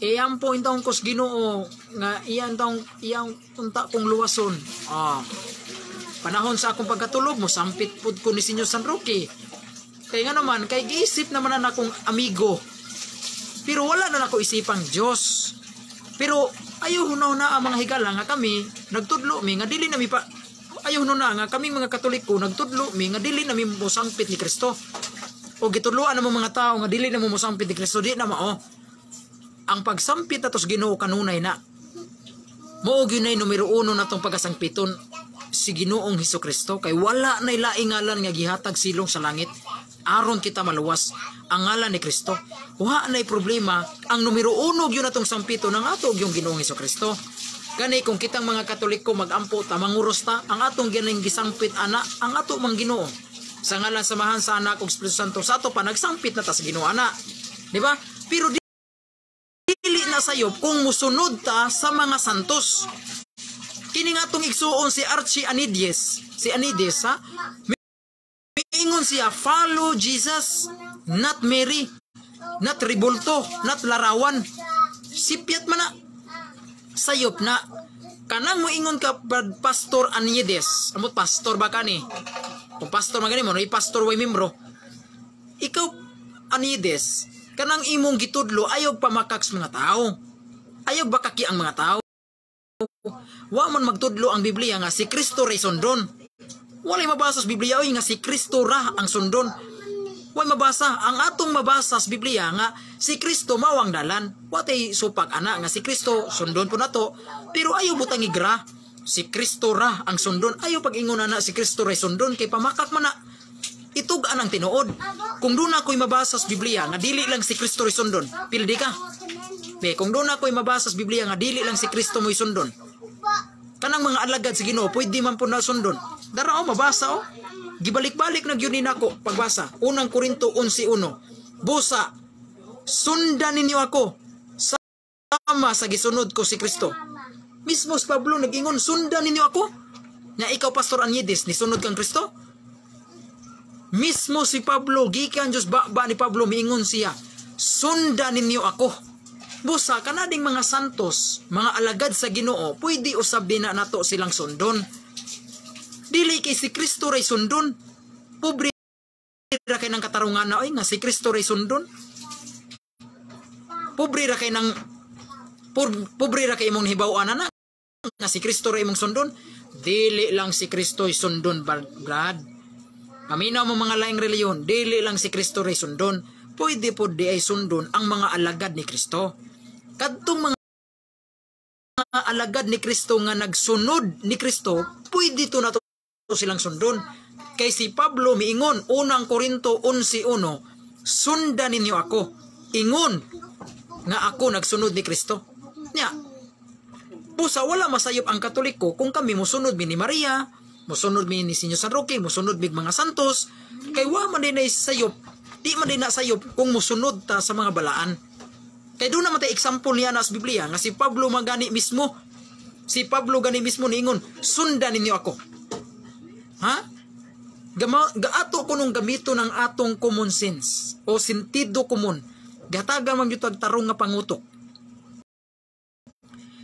Iampo intawon ko sa Ginoo nga iyan taong iyang unta kong luwason." Ah. Panahon sa akong pagkatulog, mosampit pud ko ni Senyor San Roque. Kay nga naman, kay giisip naman na akong amigo. Pero wala na nako isipang Diyos. Pero ayaw hunaw na ang mga higala nga kami nagtudlo mi nga dili na mi pa, ayaw na nga kaming mga Katoliko nagtudlo mi nga dili na mi mosangpit ni Kristo. O gitudloan na mo mga tao nga dili na mo mosampit ni Kristo, di na mao. Ang pagsampit nato sa Ginoo kanunay na. Mao gyud nay numero uno natong pagasangpiton si Ginoong Hesus Kristo, kay wala nay laing ngalan nga gihatag silong sa langit aron kita maluwas, ang ngalan ni Kristo. Wa nay problema, ang numero uno gyud natong sampiton ang ato gyung Ginoong Hesus Kristo. Gani kung kitang mga Katoliko magampo ta, manguros ta, ang atong ganing gisampit ana ang ato mang Ginoo. Sa ngalan sa Amahan, sa Anak ug Espiritu Santo, sa ato pa nagsampit na ta sa Ginoo ana. Di ba? Pero dili na sayop kung musunod ta sa mga santos. Kini nga atong igsuon si Archie Anidies, si Anides ha, miingon siya, "Follow Jesus, not Mary, not Rebulto, not Larawan." Sipyat man na. Sayop na. Kanang moingon ka, Pastor Anides, amot pastor ba kani? Kung pastor man gani mo, no, pastor way membro. Ikaw, Anides, kanang imong gitudlo ayaw pamakak sa mga tao. Ayaw bakaki ang mga tao. Wa man magtudlo ang Biblia nga si Kristo ray sundon. Walay mabasa sa Biblia oy nga si Kristo ra ang sundon. Way mabasa. Ang atong mabasa sa Biblia nga si Kristo mao ang dalan. Watay supak ana nga si Kristo sundon po nato. Pero ayaw butang igra. Si Kristo ra ang sundon. Ayaw pag-ingon na si Kristo ray sundon kay pamakak man na. Itug-an ang tinuod. Kung doon ako'y mabasa sa Biblia nga dili lang si Kristo ray sundon, pildi ka. Be, kung doon ako'y mabasa sa Biblia nga dili lang si Kristo mo'y sundon, kanang mga alagad sa Ginoo pwede man po na sundon. Dara oh, mabasa oh. Gibalik-balik na gyud ni nako pagbasa. Unang Korinto 11:1. "Busa sundan ninyo ako sama sa gisunod ko si Kristo." Mismo si Pablo nag-ingon, "Sundan ninyo ako." Nga ikaw, Pastor Anyides, nisunod kang Kristo? Mismo si Pablo, gikan Diyos ba, ba ni Pablo, miingon siya, "Sundan ninyo ako." Busa, kanading mga santos, mga alagad sa Ginoo, pwede usab din na nato silang sundon. Dili kay si Kristo ray sundon. Pobre ra kay ng katarungan na oy nga si Kristo ray sundon. Pobre ra kay ng pobre ra kay imong nahibaw-an na nga si Kristo ray imong sundon. Dili lang si Kristo sundon, brad. Paminaw mo mga laing reliyon, dili lang si Kristo ray sundon. Pwede po di ay sundon ang mga alagad ni Kristo. Kadtong mga alagad ni Kristo nga nagsunod ni Kristo, pwede to nato silang sundon. Kay si Pablo miingon, Unang Korinto 11:1, "Sundan ninyo ako. Ingon nga ako nagsunod ni Kristo." Nya, busa wala masayop ang Katoliko kung kami musunod mi ni Maria, musunod mi ni Senyor San Roque, musunod mi mga santos, kay wa man din sayop, di man din na sayop kung musunod ta sa mga balaan. Kay doon naman tay example niya na sa Biblia nga si Pablo magani mismo, si Pablo gani mismo niingon, "Sundan ninyo ako." Ha? Gaato ko nung gamito ng atong common sense o sentido komon. Gataga man gyud tarong nga pangutok.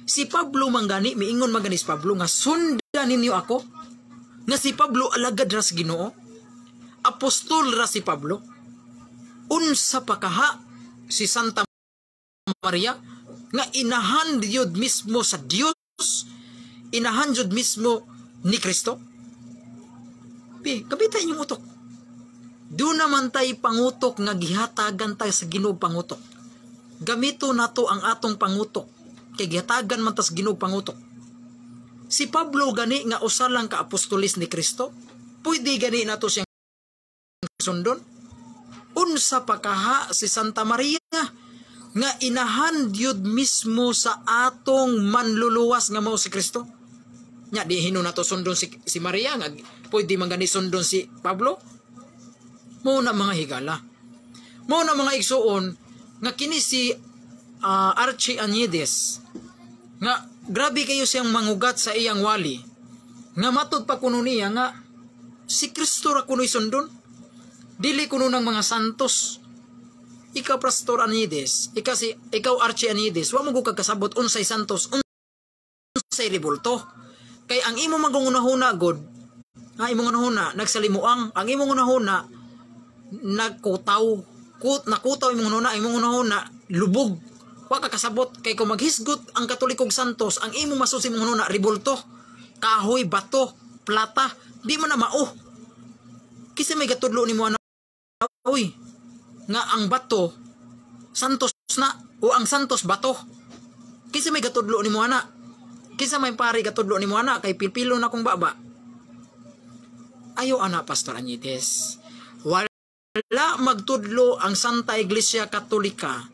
Si Pablo manggani, miingon magani si Pablo nga "Sundan ninyo ako." Nga si Pablo alagad ra sa Ginoo. Apostol ra si Pablo. Unsa pa kaha si Santa Maria nga inahan jud mismo sa Dios, inahan jud mismo ni Kristo. Pi, gabita inyong utok. Doon naman tay pangutok nga gihatagan tayo sa Ginoo pangutok. Gamito nato ang atong pangutok kay gihatagan man ta sa Ginoo pangutok. Si Pablo gani nga usa lang ka apostolis ni Kristo, pwede gani nato siyang sundon. Unsa pa kaha si Santa Maria nga inahan gyud mismo sa atong manluluwas nga mao si Kristo. Nya di hino nato sundon si Maria nga pwede man gani sundon si Pablo. Mao na mga higala. Mao na mga igsuon nga kini si Archie Añedes, nga grabe kayo siyang mangugat sa iyang wali, nga matud pa kuno niya nga si Kristo ra kuno'y sundon, dili kuno ng mga santos. Ikaw, Pastor Añedes, ikaw, si, ikaw, Archie Añedes, wa mo gud kasabot unsay santos, unsay rebulto. Kay ang imo magungunahuna god, nga imong hunahuna nagsalimuang, ang imong hunahuna nagkutaw, nakutaw imong hunahuna, imong hunahuna lubog. Wa ka kasabot kay kung maghisgot ang Katolikong santos, ang imong masulti imong hunahuna rebulto, kahoy, bato, plata, di man na mao. Kinsa may gatudlo nimo ana, uy, nga ang bato santos na o ang santos bato? Kinsa may gatudlo nimo ana? Kinsa may pari gatudlo nimo ana? Kay pilpilo na kong baba. Ayo ana, Pastor Añides. Wala magtudlo ang Santa Iglesia Katolika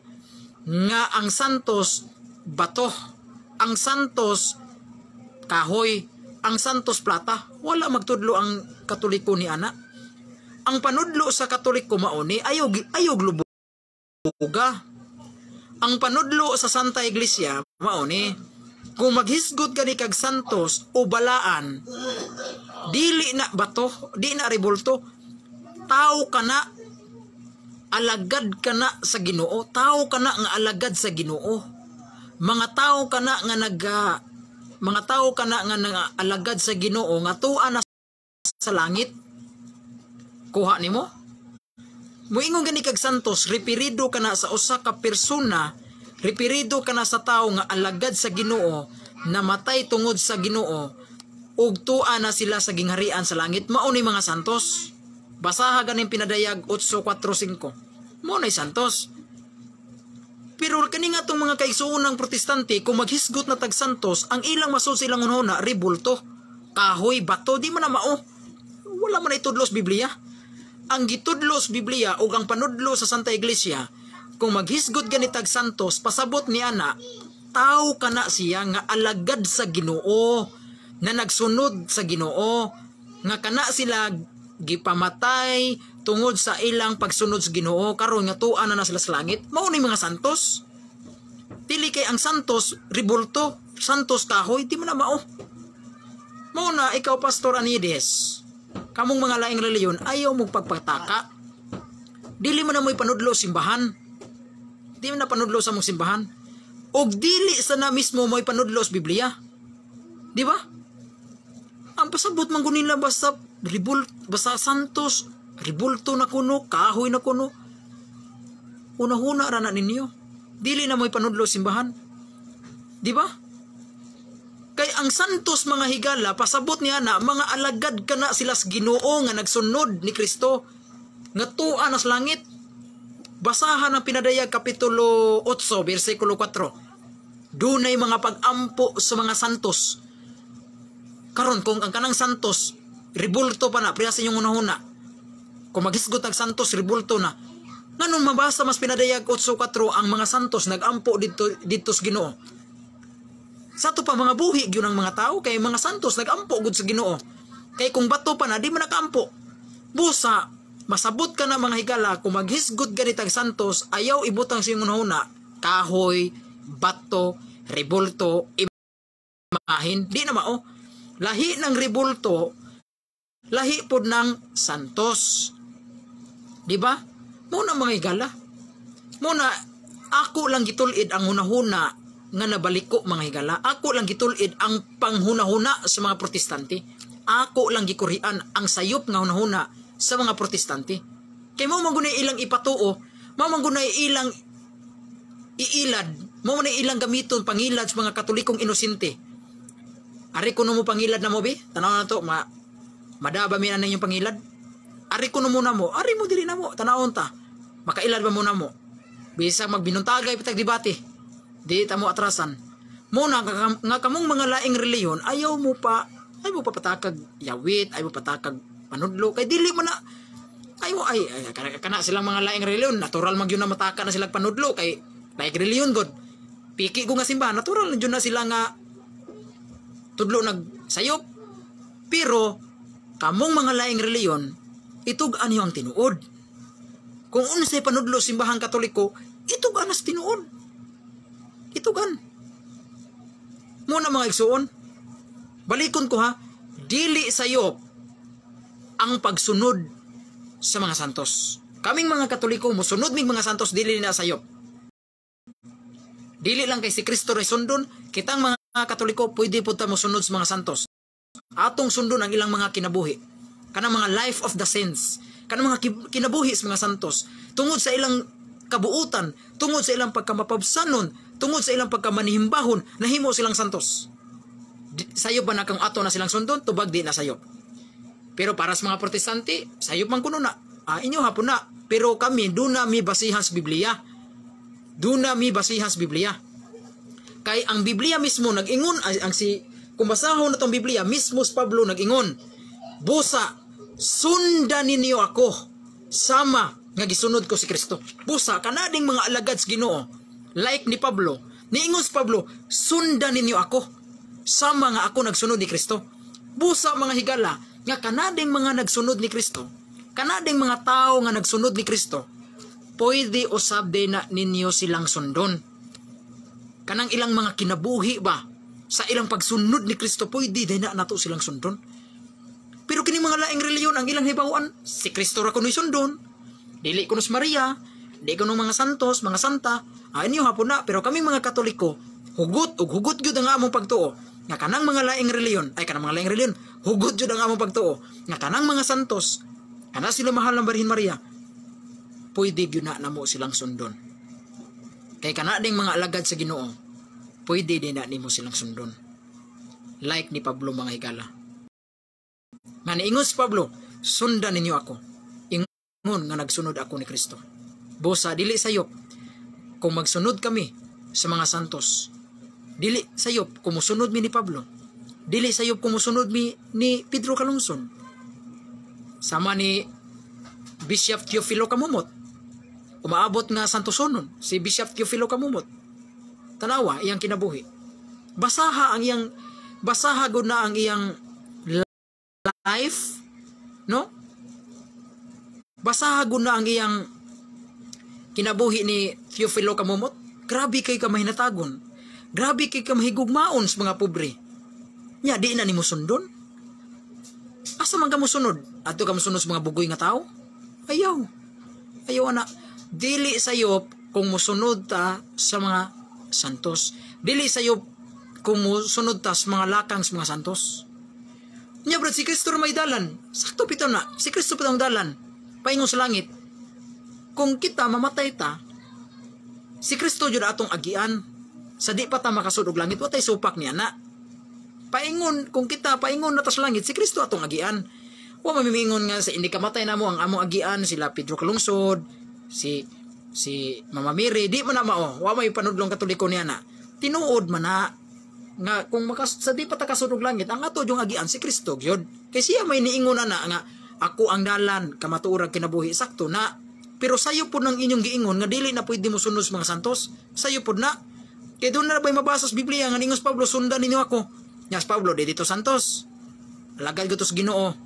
nga ang santos bato, ang santos kahoy, ang santos plata. Wala magtudlo ang Katoliko ni ana. Ang panudlo sa Katoliko mao ni ayaw ayaw lubuga. Ang panudlo sa Santa Iglesia mao ni kung maghisgot kani kag santos o balaan, dili na bato, di na rebulto, tao ka na, alagad ka na sa Ginoo, tao ka na nga alagad sa Ginoo. Mga tao ka na nga alagad sa Ginoo nga tuwa na sa langit. Kuha nimo? Muingon gani kag santos, referido ka na sa usa ka persona, referido ka na sa tao nga alagad sa Ginoo, namatay tungod sa Ginoo, ug tua na sila sa gingharian sa langit. Mao ni mga santos. Basaha ganing Pinadayag 8:45. Mao nay santos. Pero kani nga atong mga kaigsuonang Protestante, kung maghisgot na tag santos, ang ilang masud sa ilang hunahuna rebulto, kahoy, bato, di man na mao. Wala man itudlo sa Biblia. Ang gitudlo sa Biblia ug ang panudlo sa Santa Iglesia, kung maghisgot gani tag santos, pasabot ni ana, tao kana siya nga alagad sa Ginoo, na nagsunod sa Ginoo, nga kana sila gipamatay tungod sa ilang pagsunod sa Ginoo, karon nga tuwa na na sila sa langit. Mao ni mga santos. Dili kay ang santos rebulto, santos kahoy, di man na mao. Mao na ikaw, Pastor Anides, kamong mga laing reliyon, ayaw mo pagpataka. Dili mo na mo'y panudlo simbahan. Di mo na panudlo sa mong simbahan. Og dili sa na mismo mo'y panudlo sa Biblia. Di ba? Ang pasabot man nila basta ribult, basta santos, ribulto na kuno, kahoy na kuno. Una-huna ra na ninyo. Dili na mo'y panudlo simbahan. Di ba? Kay ang santos, mga higala, pasabot niya na mga alagad ka na sila sa Ginoo nga nagsunod ni Kristo nga tua na sa langit. Basahan ang Pinadayag kapitulo 8 bersikulo 4. Dunay mga pag-ampo sa mga santos. Karon kung ang kanang santos rebulto pa na, priya sa inyong hunahuna. Kung maghisgot ang santos, rebulto na. Nganong mabasa mas Pinadayag 8:4, ang mga santos nagampo dito dito sa Ginoo? Sa ato pa mga buhi gyud ang mga tao kay mga santos nagampo gud sa Ginoo. Kay kung bato pa na, di man nakaampo. Busa masabot ka na, mga higala, kung maghisgot ganitag santos, ayaw ibutang sa inyong hunahuna kahoy, bato, rebulto, imahin, di na mao. Lahi ng rebulto, lahi pod ng santos. Di ba? Muna, mga higala. Muna ako lang gitul-id ang hunahuna nga nabaliko, mga higala. Ako lang gitul-id ang panghunahuna sa mga Protestante. Ako lang gikurian ang sayop nga hunahuna sa mga Protestante. Kay mao man gunay ilang ipatuo, mao man gunay ilang iilad, mao man ilang gamiton pangilad sa mga Katolikong inosente. Ari kuno mo pangilad na mo bi? Tanaw na to, madaba mi na inyong pangilad. Ari kuno mo na mo, ari mo diri na mo, tanawon ta. Makailad ba mo na mo? Bisag magbinuntagay pitag debate. Di ta mo atrasan. Muna nga kamong mga laing reliyon, ayaw mo pa patakag yawit, ayaw mo patakag panudlo kay dili mo na ayaw ay kana, kana silang mga laing reliyon, natural man gyud na mataka na sila panudlo kay laing reliyon god. Piki ko nga simbahan, natural na jud na sila nga tudlo nagsayop. Pero kamong mga laing reliyon, itug-an niyo ang tinuod. Kung unsay panudlo simbahang Katoliko, itug-an nas tinuod. Itugan. Muna mga igsuon, balikon ko ha, dili sayop ang pagsunod sa mga santos. Kaming mga Katoliko, musunod mig mga santos, dili na sayop. Dili lang kay si Kristo ray sundon, kitang mga Katoliko pwede pud ta mosunod sa mga santos. Atong sundon ang ilang mga kinabuhi. Kanang mga life of the saints, kanang mga kinabuhi sa mga santos, tungod sa ilang kabuutan, tungod sa ilang pagkamapabsanon, tungod sa ilang pagkamanihimbahon, nahimo silang santos. Sayop ba na kang ato na silang sundon? Tubag di na sayop. Pero para sa mga Protestante, sayop man kuno na. Ah, inyo hapon na. Pero kami, duna mi basihan sa Biblia. Duna mi basihan sa Biblia. Kay ang Biblia mismo nag-ingon, ay, ang si kung basahon na tong Biblia, mismo si Pablo nag-ingon, "Busa, sundan ninyo ako sama nga gisunod ko si Kristo." Busa, kanading mga alagad sa Ginoo, like ni Pablo, niingon si Pablo, "Sundan ninyo ako sama nga ako nagsunod ni Kristo." Busa mga higala, nga kanading mga nagsunod ni Kristo, kanading mga tao nga nagsunod ni Kristo, pwede usab din na ninyo silang sundon. Kanang ilang mga kinabuhi ba, sa ilang pagsunod ni Kristo, pwede din na nato silang sundon. Pero kini mga laing reliyon, ang ilang hibawan, si Kristo ra kuno'y sundon. Dili kuno si Maria, di kuno mga santos, mga santa, ay inyo hapon na. Pero kami mga Katoliko, hugot ug hugot gyud ang among pagtuo nga kanang mga laing reliyon, ay kanang mga laing reliyon, hugot gyud ang among pagtuo nga kanang mga santos, kana sila mahal ng Birhen Maria, pwede gyud na namo silang sundon. Kay kana ding mga alagad sa Ginoo, pwede din na nimo silang sundon. Like ni Pablo mga higala. Nga niingon si Pablo, "Sundan ninyo ako. Ingon nga nagsunod ako ni Kristo." Busa dili sayop kung magsunod kami sa mga santos. Dili sayop kung musunod mi ni Pablo. Dili sayop kung musunod mi ni Pedro Calungsod. Sama ni Bishop Teofilo Camomot. Umaabot nga santosonon si Bishop Teofilo Camomot. Tanawa iyang kinabuhi. Basaha gud na ang iyang life, no? Basaha gud na ang iyang kinabuhi ni Teofilo Camomot. Grabe kay ka mahinatagon. Grabe kay ka mahigugmaon sa mga pobre. Nya di na nimo sundon. Asa man ka mosunod? Adto ka mosunod sa mga bugoy nga tao? Ayaw. Ayaw ana. Dili sayop kung mosunod ta sa mga santos. Dili sayop kung mosunod ta sa mga lakang sa mga santos. Nya brad, si Kristo may dalan. Sakto pito na. Si Kristo pitong dalan. Paingon sa langit. Kung kita mamatay ta, si Kristo jud atong agian. Sa di pa ta makasud og langit, watay supak niya na. Paingon, kung kita paingon na ta sa langit, si Kristo atong agian. Wa mamimingon nga sa hindi kamatay na mo ang among agian sila Pedro Calungsod, si si Mama Mary, di man na mao. Wa may panudlong Katoliko niya na. Tinuod man na nga kung makas, sa di pa ta kasud og langit, ang ato yung agian si Kristo gyud. Kay siya may niingon na nga ako ang dalan, kamatuoran, kinabuhi, sakto na. Pero sayo pod ng inyong giingon nga dili na pwede mo sunod sa mga santos. Sayo pod na. Kay doon na ba'y mabasa sa Biblia nga ningon si Pablo, "Sundan ninyo ako"? Nya si Pablo, di dito santos. Alagad ko to sa Ginoo.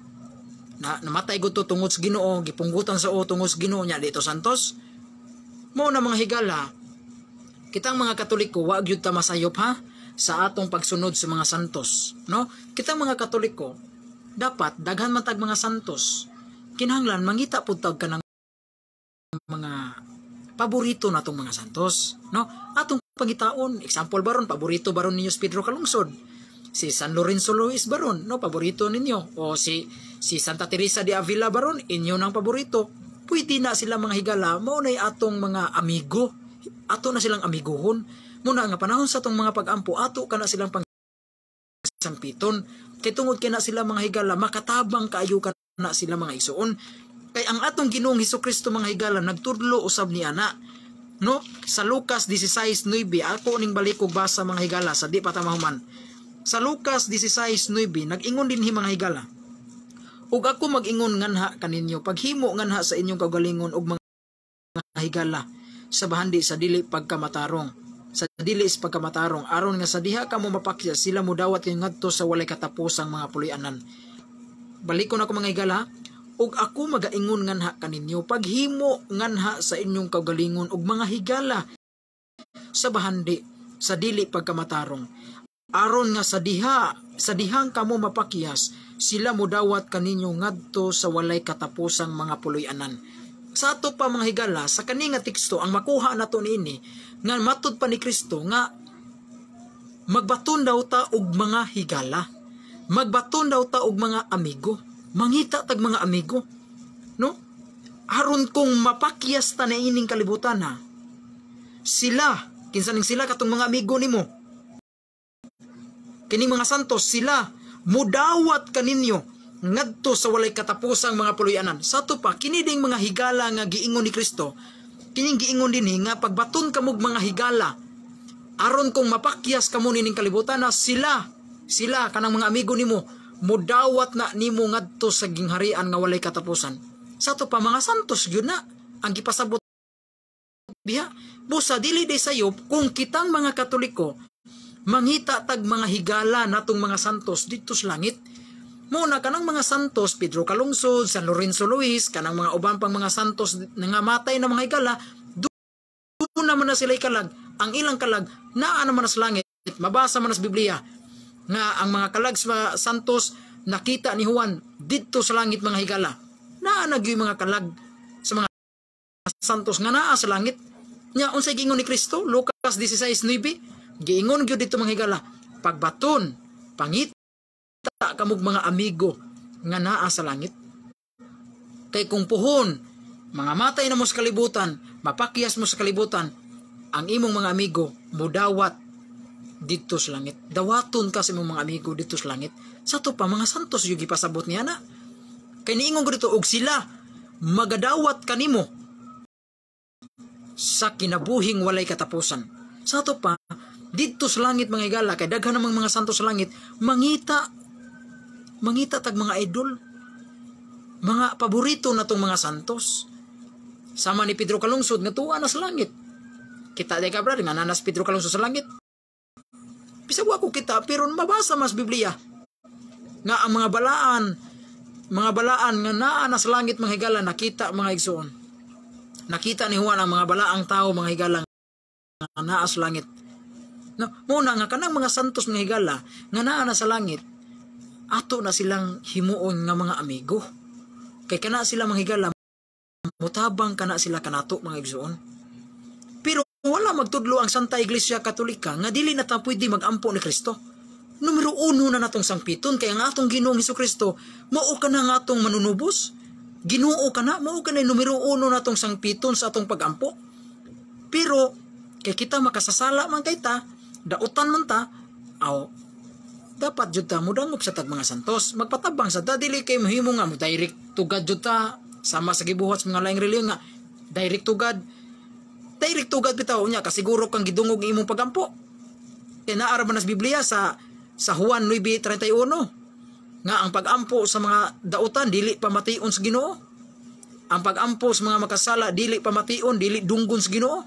Na, namatay ko to tungod sa Ginoo, gipunggutan sa o tungod sa Ginoo nya dito santos. Mo na mga higala, kitang mga Katoliko, wa gyud ta masayop ha sa atong pagsunod sa mga santos, no? Kitang mga Katoliko, dapat daghan man tag mga santos. Kinahanglan mangita pud tag kanang mga paborito natong mga santos, no? Atong pangitaon, example baron, paborito baron ninyo si Pedro Calungsod. Si San Lorenzo Luis baron, no, paborito ninyo. O si si Santa Teresa de Avila baron, inyo nang paborito. Pwede na sila mga higala, mao nay atong mga amigo. Ato na silang amiguhon. Muna nga panahon sa atong mga pag-ampo, ato kana silang pang sampiton. Kay tungod kay na sila mga higala, makatabang kaayo ka na sila mga igsuon. Kay ang atong Ginoong Hesus Kristo mga higala nagtudlo usab ni ana. No? Sa Lucas 16:9, ako ning balik og basa mga higala sa di pa ta mahuman. Sa Lucas 16:9, nag-ingon dinhi mga higala. "Ug ako mag-ingon nganha kaninyo, paghimo nganha sa inyong kaugalingon og mga higala sa bahandi sa dili pagkamatarong. Sa dili sa pagkamatarong, aron nga sa diha kamo mapakya, sila modawat kay ngadto sa walay katapusang mga puloy-anan." Balikon ako mga higala, "Ug ako magaingon nganha kaninyo, paghimo nganha sa inyong kaugalingon og mga higala sa bahandi Sa dili pagkamatarong, aron nga sa dihang kamo mapakyas, sila mudawat kaninyo ngadto sa walay katapusang mga puloy-anan. Sa ato pa, mga higala, sa kani nga teksto, ang makuha nato niini nga matud pa ni Kristo nga magbaton daw ta og mga higala, magbaton daw ta og mga amigo, mangita tag mga amigo, no, aron kung mapakyas ta na ining kalibutan ha, sila. Kinsa ning sila? Katong mga amigo nimo, kining mga santos. Sila mudawat kaninyo ngadto sa walay katapusang mga puloy-anan. Sa ato pa, kini ding mga higala nga giingon ni Kristo, kining giingon dinhi nga pagbaton kamog mga higala aron kung mapakyas kamo nining kalibutan na, sila sila kanang mga amigo nimo mudawat na nimo ngadto sa gingharian nga walay katapusan. Sa ato pa, mga santos gyud na ang gipasabot biya. Busa dili day sayop kung kitang mga Katoliko mangita tag mga higala natong mga santos didto sa langit. Mo na kanang mga santos, Pedro Calungsod, San Lorenzo Luis, kanang mga uban pang mga santos nga matay na mga higala, doon naman na sila kalag. Ang ilang kalag naa naman na sa langit. Mabasa man sa Biblia nga ang mga kalag sa santos nakita ni Juan didto sa langit, mga higala. Naa na gyud mga kalag sa mga santos nga naa sa langit. Nya unsay giingon ni Kristo? Lucas 16:9. Giingon gyud dito, mga higala, pagbaton, pangita kamog mga amigo nga naa sa langit. Kay kung puhon, mga matay na mo sa kalibutan, mapakyas mo sa kalibutan, ang imong mga amigo mudawat didto sa langit. Dawaton ka sa imong mga amigo didto sa langit. Sa ato pa, mga santos yung gipasabot niya na. Kay niingon ko dito, og sila magadawat kanimo sa kinabuhing walay katapusan. Sa ato pa, didto sa langit, mga higala, kay daghan namang mga santos sa langit, mangita mangita tag mga idol, mga paborito na tong mga santos. Sama ni Pedro Calungsod nga tuwa na sa langit. Kita di ka, brother, nga nanas Pedro Calungsod sa langit? Bisag wa ko kita, pero mabasa mas Biblia nga ang mga balaan nga naa na sa langit, mga higala, nakita, mga igsoon. Nakita ni Juan ang mga balaang tao, mga higala, nga naa sa langit. No, muna nga kanang mga santos, mga higala, nga naa na sa langit, ato na silang himuon nga mga amigo. Kay kana sila, mga higala, mutabang kana sila kanato, mga igsoon. Pero wala magtudlo ang Santa Iglesia Katolika nga dili na ta pwede magampo ni Kristo. Numero uno na natong sangpiton kay ang atong Ginoong Kristo mao ka na nga atong manunubos. Ginoo ka na, mao ka na numero uno natong sangpiton sa atong pagampo. Pero kay kita makasasala man kay ta, dautan man ta, aw dapat jud ta mudangop sa tag mga santos, magpatabang sa ta. Dili kay mahimo nga mo direct to God jud ta, sama sa gibuhat sa mga laing relihiyon nga direct to God. Direct to God bitaw nya kasiguro kang gidungog imong pagampo. Kay naa ra man sa Biblia sa Juan 9:31 nga ang pagampo sa mga dautan dili pamation sa Ginoo. Ang pagampo sa mga makasala dili pamation, dili dunggon sa Ginoo.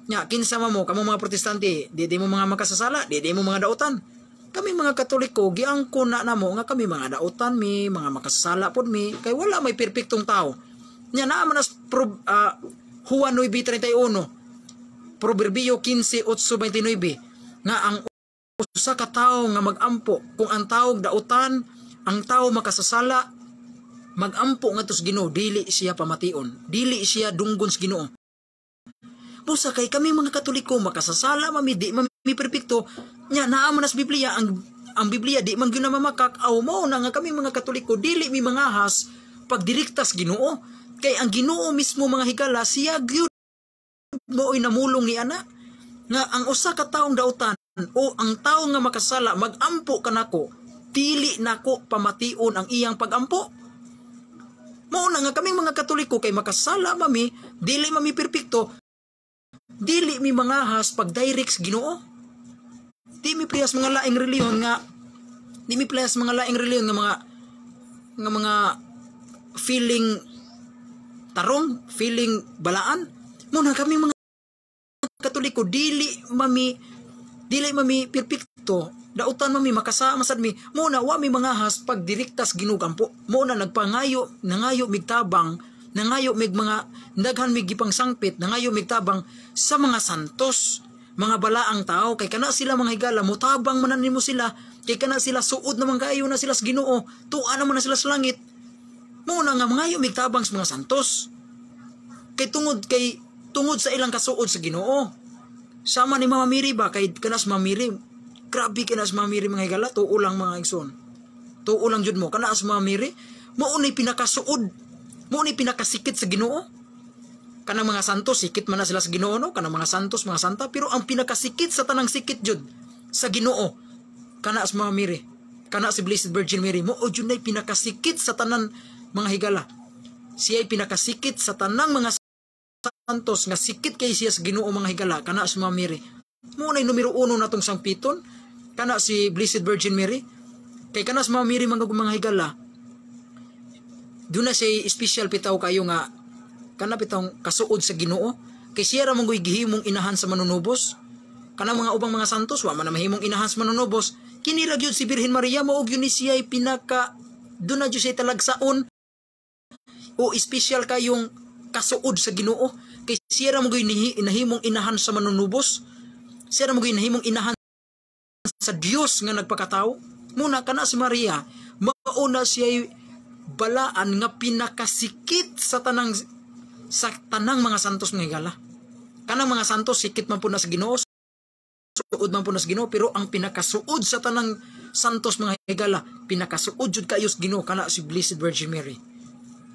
Nya kinsa man mo kamo mga Protestante, di di mo mga makasasala, di di mo mga dautan? Kami mga Katoliko, giangkon na namo nga kami mga dautan mi, mga makasasala pod mi, kay wala may perpektong tao. Nya naa man as Juan 9:31, Proverbio 15:8-29 nga ang usa ka tawo nga magampo, kung ang tawo dautan, ang tawo makasasala, magampo ngadto sa Ginoo, dili siya pamation, dili siya dunggon sa Ginoo. Busa kay kami mga Katoliko makasasala mami, di mami perpekto. Nya naa man sa Biblia, ang Biblia di man gyud na mamakak, aw mao na nga kami mga Katoliko dili mi mangahas pagdirekta sa Ginoo. Kay ang Ginoo mismo, mga higala, siya gyud mo'y namulong ni ana nga ang usa ka taong dautan o ang tawo nga makasala magampo kanako, dili nako pamation ang iyang pagampo. Mao na nga kaming mga Katoliko, kay makasala mami, dili mami perpekto, dili mi mangahas pag direct sa Ginoo. Di mi parehas mga laing relihiyon nga mga feeling tarong, feeling balaan. Muna kami mga Katoliko dili mami perpekto, dautan mami, makasama sad mi. Muna wa mi mangahas pag direktas Ginoo gampo. Muna nagpangayo, nangayo mig tabang, nangayo mig mga daghan mig gipangsangpit, nangayo mig tabang sa mga santos. Mga balaang tao kay kana sila, mga higala, mutabang man nimo sila kay kana sila suod naman kaayo na sila sa Ginoo, tuwa naman na sila sa langit. Mao na nga mangayo mig tabang sa mga santos. Kay tungod sa ilang kasuod sa Ginoo. Sama ni Mama Mary ba, kay kana sa Mama Mary, grabe kana sa Mama Mary, mga higala, tuo lang, mga igsoon. Tuo lang jud mo kana sa Mama Mary, mao ni pinakasuod, mao ni pinakasikit sa Ginoo. Kanang mga santos, sikit man na sila sa Ginoo, no? Kanang mga santos, mga santa, pero ang pinakasikit sa tanang sikit jud sa Ginoo, kana sa Mama Mary, kana si Blessed Virgin Mary, mao jud nay pinakasikit sa tanan, mga higala. Siya ay pinakasikit sa tanang mga santos nga sikit kay siya sa Ginoo, mga higala, kana si Mama Mary. Mao nay numero uno natong sangpiton, kana si Blessed Virgin Mary. Kay kana si Mama Mary, mga higala, duna siya special pitaw kayo nga kana pitong kasuod sa Ginoo kay siya ra man gihimong inahan sa manunubos. Kana mga ubang mga santos, wa man na mahimong inahan sa manunubos. Kini ra gyud si Birhen Maria, mao gyud ni siya pinaka duna gyud siya talagsaon o special kayong kasuod sa Ginoo kay siya ra man nahimong inahan sa manunubos, siya ra man nahimong inahan sa Dios nga nagpakatao. Muna kana si Maria, mao na siya balaan nga pinakasikit sa tanang mga santos, mga higala. Kanang mga santos, sikit man po na sa Ginoo, suod man po na sa Ginoo, pero ang pinakasuod sa tanang santos, mga higala, pinakasuod jud kayo sa Ginoo, kana si Blessed Virgin Mary.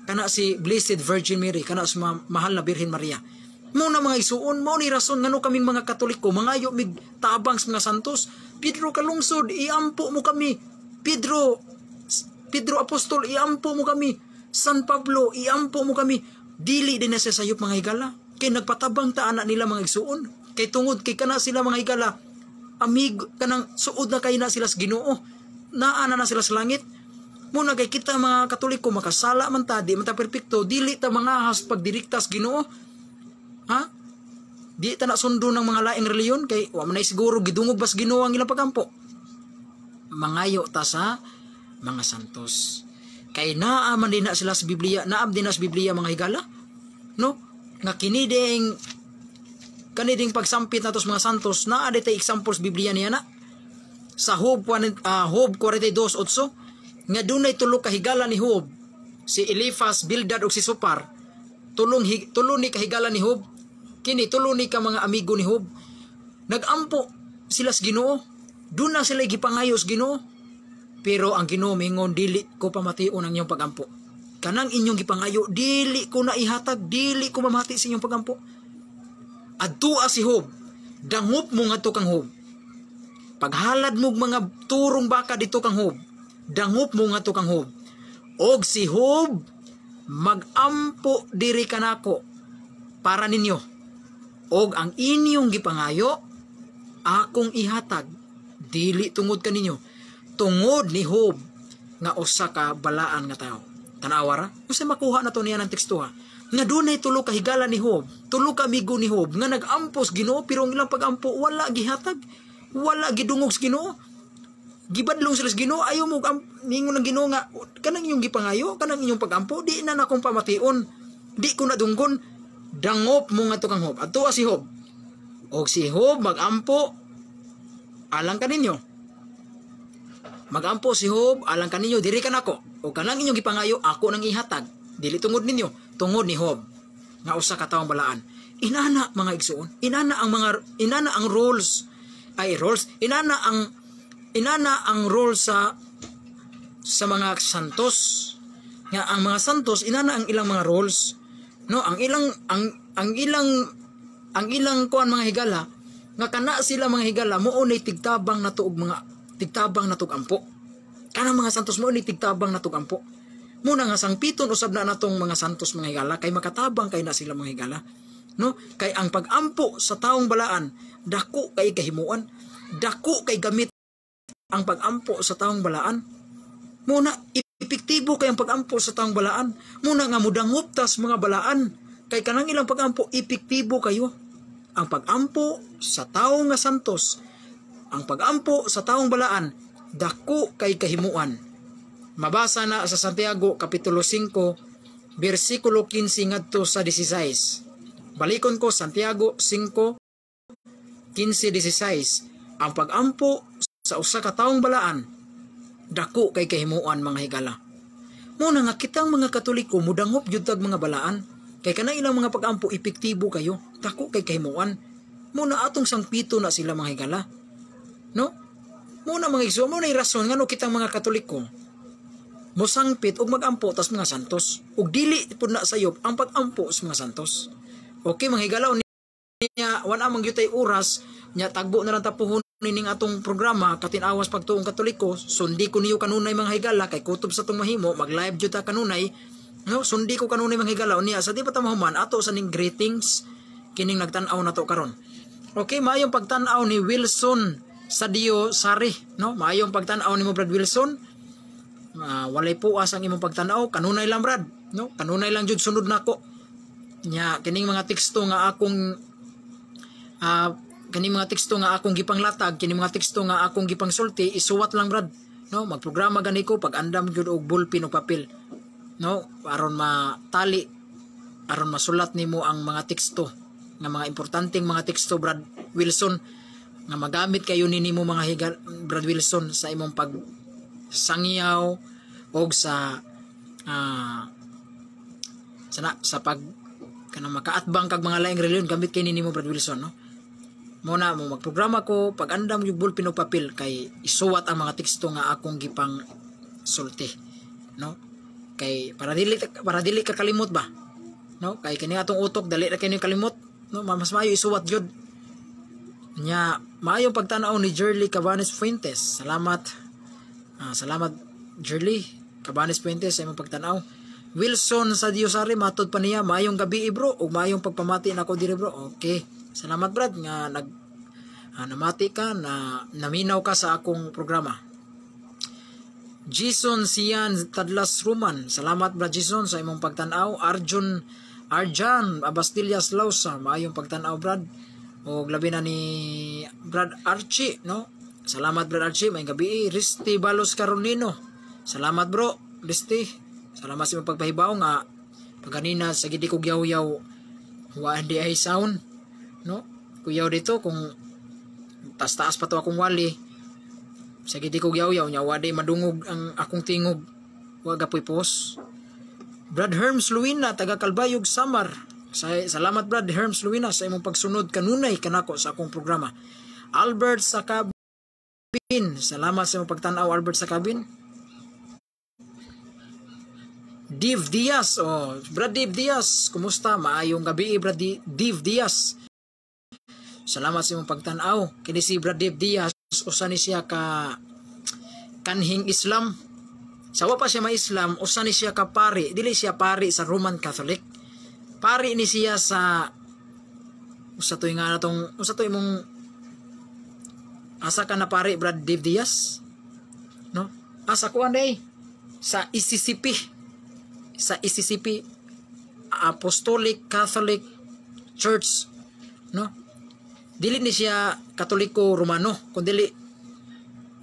Kana si Blessed Virgin Mary, kana si mahal na Birhen Maria. Mao na, mga igsuon, mao ni rason ngano kaming mga Katoliko mangayo mig tabang sa mga santos. Pedro Kalungsod, iampo mo kami. Pedro Pedro Apostol, iampo mo kami. San Pablo, iampo mo kami. Dili din na siya sayop, mga higala. Kay nagpatabang ta ana nila, mga igsuon. Kay tungod kay kana sila, mga higala, amig kanang suod na kay na sila sa Ginoo. Naa na na sila sa langit. Muna kay kita mga Katoliko, makasala man ta, di man ta perpekto, dili ta mangahas pagdirekta sa Ginoo. Ha? Di ta na sundo ng mga laing reliyon kay wa man ay siguro gidungog bas Ginoo ang ilang pagampo. Mangayo ta sa mga santos. Kay naa man din na sila sa Biblia, naa din na sa Biblia, mga higala. No? Nga kini ding kani ding pagsampit nato sa mga santos, naa di tay example sa Biblia niya na. Sa Job Job 42:8 nga dunay tulo ka higala ni Job, si Eliphaz, Bildad ug si Zofar. Tulo ni kahigala ni Job. Kini tulo ni ka mga amigo ni Job. Nagampo sila sa Ginoo. Duna sila gipangayo sa Ginoo. Pero ang Ginoo mingon, "Dili ko pamation ang inyong pagampo. Kanang inyong gipangayo, dili ko na ihatag, dili ko mamati sa inyong pagampo." Adtua si Job. Dangop mo ngadto kang Job. Paghalad mo mga turong baka dito kang Job. Dangop mo ngadto kang Job. Og si Job magampo diri kanako para ninyo. Og ang inyong gipangayo akong ihatag, dili tungod kaninyo, tungod ni Job nga usa ka balaan nga tawo. Tanawa ra, usa makuha na to niya ng teksto ha. Nga dunay tulo ka higala ni Job, tulo ka amigo ni Job nga nag-ampo sa Ginoo, pero ang ilang pagampo wala gihatag, wala gidungog sa Ginoo. Gibadlong sila sa Ginoo, ayaw mo ningon ng Ginoo nga kanang inyong gipangayo, kanang inyong pagampo, di na nakong pamation. Di ko na dunggon. Dangop mo nga to kang Job. Adto si Job. Og si Job magampo alang kaninyo. Magampo si Job alang kaninyo diri kanako. O kanang inyong gipangayo ako nang ihatag. Dili tungod ninyo, tungod ni Job nga usa ka tawong balaan. Inana, mga igsuon, inana ang roles ay roles, inana ang role sa mga santos. Nga ang mga santos, inana ang ilang mga roles. No, ang ilang kuan, mga higala, nga kana sila, mga higala, mao nay tigtabang nato og mga tigtabang nato og ampo. Kanang mga santos, mao ni tigtabang nato og ampo. Muna nga sangpiton usab na natong mga santos, mga higala, kay makatabang kay na sila, mga higala. No? Kay ang pagampo sa taong balaan, dako kay kahimuan, dako kay gamit ang pagampo sa taong balaan. Muna epektibo kay ang pagampo sa taong balaan. Muna nga mudangop tas mga balaan kay kanang ilang pagampo epektibo kayo. Ang pagampo sa taong nga santos, ang pagampo sa taong balaan, dako kay kahimuan. Mabasa na sa Santiago kapitulo 5 bersikulo 15 ngadto sa 16. Balikon ko Santiago 5 15:16. Ang pagampo sa usa ka taong balaan dako kay kahimuan, mga higala. Mao na nga kitang mga Katoliko mudangop jud tag mga balaan kay kana ilang mga pagampo epektibo kayo, dako kay kahimuan. Mao na atong sangpito na sila, mga higala. No? Mao na, mga igsoon, mao na rason ngano kitang mga Katoliko mosangpit og magampo tas mga santos. Ug dili pud na sayop ang pagampo sa mga santos. Okay, mga higala, niya wala man gyud oras nya, tagbo na lang tapuhon nining atong programa Katinawas Pagtuong Katoliko. Sundi ko niyo kanunay, mga higala, kay kutob sa atong mahimo mag live jud ta kanunay, no? Sundi ko kanunay, mga higala. Unya sa di pa ta mahuman, ato sa ning greetings kining nagtan-aw nato karon. Okay, maayong pagtan-aw ni Wilson Sadio Sari, no? Maayong pagtan-aw nimo, Brad Wilson. Walay puas ang imong pagtan-aw, kanunay lang, Brad, no? Kanunay lang jud sunod nako. Nya kining mga teksto nga akong kining mga teksto nga akong gipanglatag, kining mga teksto nga akong gipangsulti, isuwat lang, Brad. No, magprograma gani ko pag andam gyud og ballpen o papel. No, aron matali, aron masulat nimo ang mga teksto nga mga importanteng mga teksto, Brad Wilson, nga magamit kayo ni nimo, mga higa, Brad Wilson, sa imong pag sangyaw og sa sana sa pag kanang makaatbang kag mga laing relihiyon, gamit kay nimo, Brad Wilson, no? Mo na mo magprograma ko pag andam yung ballpen og papel kay isuwat ang mga teksto nga akong gipang sulti, no? Kay para dili ka kalimot ba, no? Kay kini atong utok dali ra kini kalimot, no? Mas maayo isuwat jud nya. Maayong pagtan-aw ni Jerly Cabanes Fuentes. Salamat, salamat, Jerly Cabanes Fuentes, sa imong pagtan-aw. Wilson sa Diosari, matod pa niya, maayong gabi, bro, ug maayong pagpamati nako diri, bro. Okay. Salamat, Brad, nga nag namati ka na naminaw ka sa akong programa. Jason Sian Tadlas Ruman. Salamat, Brad Jason, sa imong pagtan-aw. Arjun Arjan Abastillas Lausa, maayong pagtan-aw, Brad. Og labi na ni Brad Archie, no? Salamat, Brad Archie, maayong gabi. Risti Balos Caronino. Salamat, bro, Risti. Salamat sa imong pagpahibaw nga pagkanina sa gidi ko yaw-yaw wa di ay sound, no? Kuyaw dito kung taas-taas pa to akong wali. Sa gidi ko yaw-yaw nya wa di madungog ang akong tingog. Wa gapoy pos. Brad Herms Luina, taga Kalbayog, Samar. Salamat, Brad Herms Luina, sa imong pagsunod kanunay kanako sa akong programa. Albert Sakabin, salamat sa imong pagtan-aw, Albert Sakabin. Div Diaz, oh, Brad Div Diaz, kumusta? Maayong gabi, Brad Div Diaz. Salamat sa imong pagtan-aw. Kini si Brad Div Diaz, usa ni siya ka kanhing Islam. Sa wa pa siya ma-Islam, usa ni siya ka pari. Dili siya pari sa Roman Catholic. Pari ni siya sa usa to nga natong usa to imong asa ka na pari, Brad Div Diaz? No? Asa ko anday sa ECCP, sa ECCP, Apostolic Catholic Church, no? Dili ni siya Katoliko Romano kundi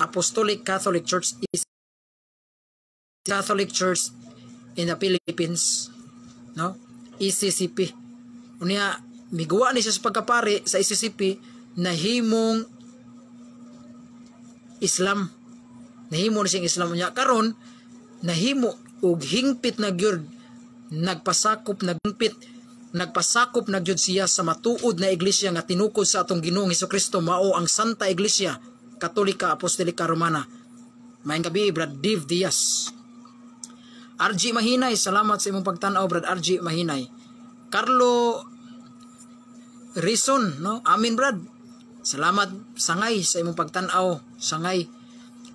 Apostolic Catholic Church is Catholic Church in the Philippines, no? ECCP. Unya miguwa ni siya sa pagkapari sa ECCP, nahimong Islam, nahimo ni siyang Islam. Unya karon nahimo og hingpit na gyud nagpasakop, nagpit nagpasakop na gyud siya sa matuod na iglesia nga tinukod sa atong Ginoong Hesukristo, mao ang Santa Iglesia Katolika Apostolika Romana. Maayong gabi, Brad Div Diaz. RG Mahinay, salamat sa imong pagtan-aw, Brad RG Mahinay. Carlo Rison, no? Amin, Brad. Salamat sangay sa imong pagtan-aw, sangay.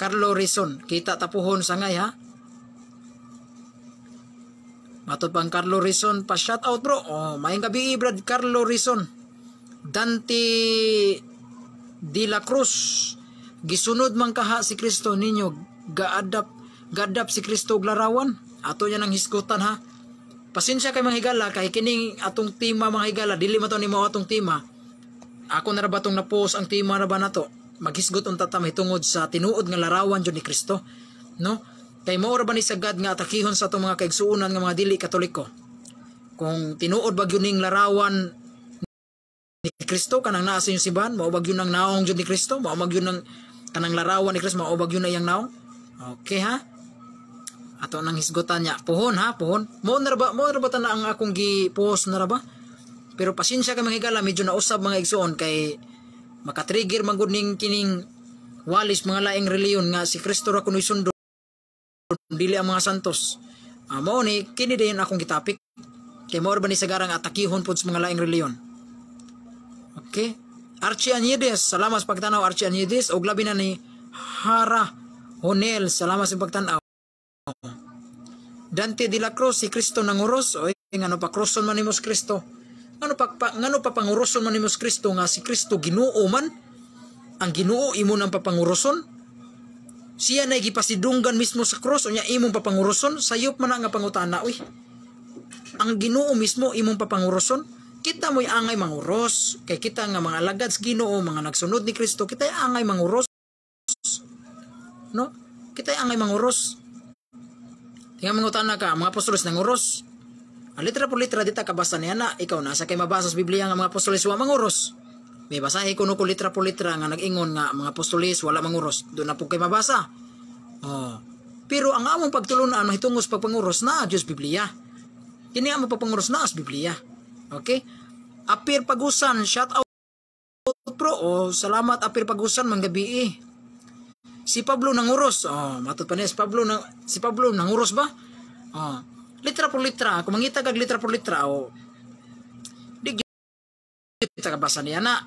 Carlo Rison, kita tapuhon, sangay, ha. Matod pang Carlo Rison pa shout out, bro. Oh, maayong gabi, Brad Carlo Rison. Dante De La Cruz. Gisunod man kaha si Kristo ninyo, gaadap gaadap si Kristo og larawan. Ato niya nang hisgutan, ha. Pasensya kay, mga higala, kay kining atong tema, mga higala, dili man to ni mao atong tema. Ako na ra ba tong na-post ang tema ra ba nato? Maghisgot unta ta mahitungod sa tinuod nga larawan jud ni Kristo, no? Kay mao ra ba ni sagad nga atakihon sa atong mga kaigsuonan nga mga dili Katoliko. Kung tinuod ba gyud ning larawan Kristo kanang naa sa inyong simbahan? Mao ba gyud ang naong jud ni Kristo? Mao ba gyud ang kanang larawan ni Kristo? Mao ba gyud na iyang naong? Okay ha? Ato nang hisgutan niya. Puhon ha, puhon. Mo na ba tanan ang akong gi-post na ra ba? Pero pasensya ka, mga higala, medyo nausab, mga igsuon, kay makatrigger man gud ning kining walis mga laing reliyon nga si Kristo ra kuno'y sundon, dili ang mga santos. Mao ni kini din akong gitapik. Kay mao ra ba ni sagarang atakihon pud sa mga laing reliyon. Okay? Archie Añedes, salamat sa pagtanaw, Archie Añedes, ug labi na ni Hara Honel, salamat sa pagtanaw. Dante de la Cruz, si Kristo nanguros, oy, ngano pa kruson man nimo si Kristo? Ngano pa panguroson man nimo si Kristo nga si Kristo Ginoo man? Ang Ginoo imo nang papanguroson? Siya na gipasidunggan mismo sa cross, unya imong papanguroson? Sayop man na nga pangutana, uy. Ang Ginoo mismo imong papanguroson? Kita mo'y angay manguros kay kita nga mga alagad sa Ginoo, mga nagsunod ni Kristo, kita angay manguros. No? Kita angay manguros. Tingnan, mangutana ka, mga apostoles nanguros? Ang litra por litra dita kabasa niya na, ikaw nasa kay mabasa sa Biblia nga mga apostoles wa manguros? May basahe kuno ko litra por litra nga nag-ingon nga mga apostoles wala manguros. Doon na po kay mabasa. Oh. Pero ang among pagtulunan mahitungos pagpanguros na Diyos Biblia. Kini ang pagpanguros na sa Biblia. Okay? Apir Pagusan, shout out bro. Oh, salamat, Apir Pagusan, manggabi eh. Si Pablo nanguros. Oh, matod pa niya si Pablo nanguros ba? Oh. Litra por litra, kung mangita kag litra por litra, oh. Di gyud ta kabasa niya na.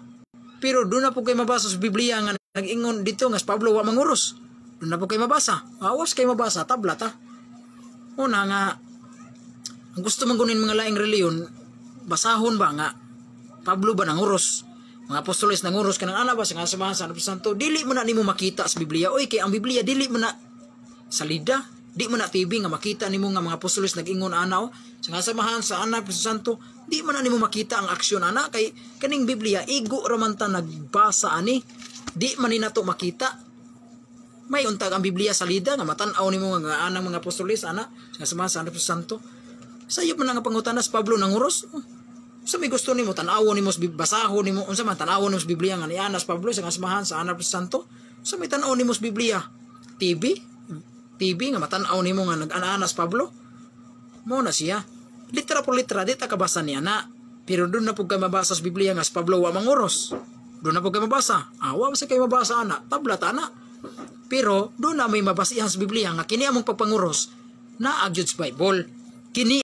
Pero doon na po kay mabasa sa Biblia nga nag-ingon dito nga si Pablo wa manguros. Doon na po kay mabasa. Awas kay mabasa, tabla ta. Una nga ang gusto man gunin mga laing reliyon, basahon ba nga Pablo ba nanguros? Mga apostoles nanguros, kanang ana ba sa nga samahan sa Espiritu Santo, dili mo na nimo makita sa Biblia. Oy, kay ang Biblia dili mo na salida, di mo na TV nga makita nimo nga mga apostoles nag-ingon ana o sa nga samahan sa Anak Espiritu Santo, di mo na nimo makita ang aksyon ana kay kaning Biblia igo ra man ta nagbasa ani, di man ni nato makita. May untag ang Biblia salida nga matan-aw nimo nga anang mga apostoles ana sa nga samahan sa Anak Espiritu Santo. Sayop man nga pangutana, si Pablo nanguros? Oh. Sa may gusto nimo tan-awon nimo sa basahon nimo unsa man tan-awon nimo sa Biblia nga niana si Pablo sa nga samahan sa Anak Espiritu Santo? Sa may tan-aw nimo sa Biblia? TV TV nga matan-aw nimo nga nag-ana si Pablo? Mo na siya. Litra por litra di ta kabasa niya na. Pero doon na pud kay mabasa sa Biblia nga si Pablo wa manguros. Doon na pud kay mabasa. Ah, wa sa kay mabasa ana. Tabla ta ana. Pero doon na may mabasihan sa Biblia nga kini among pagpanguros na gyud sa Bible. Kini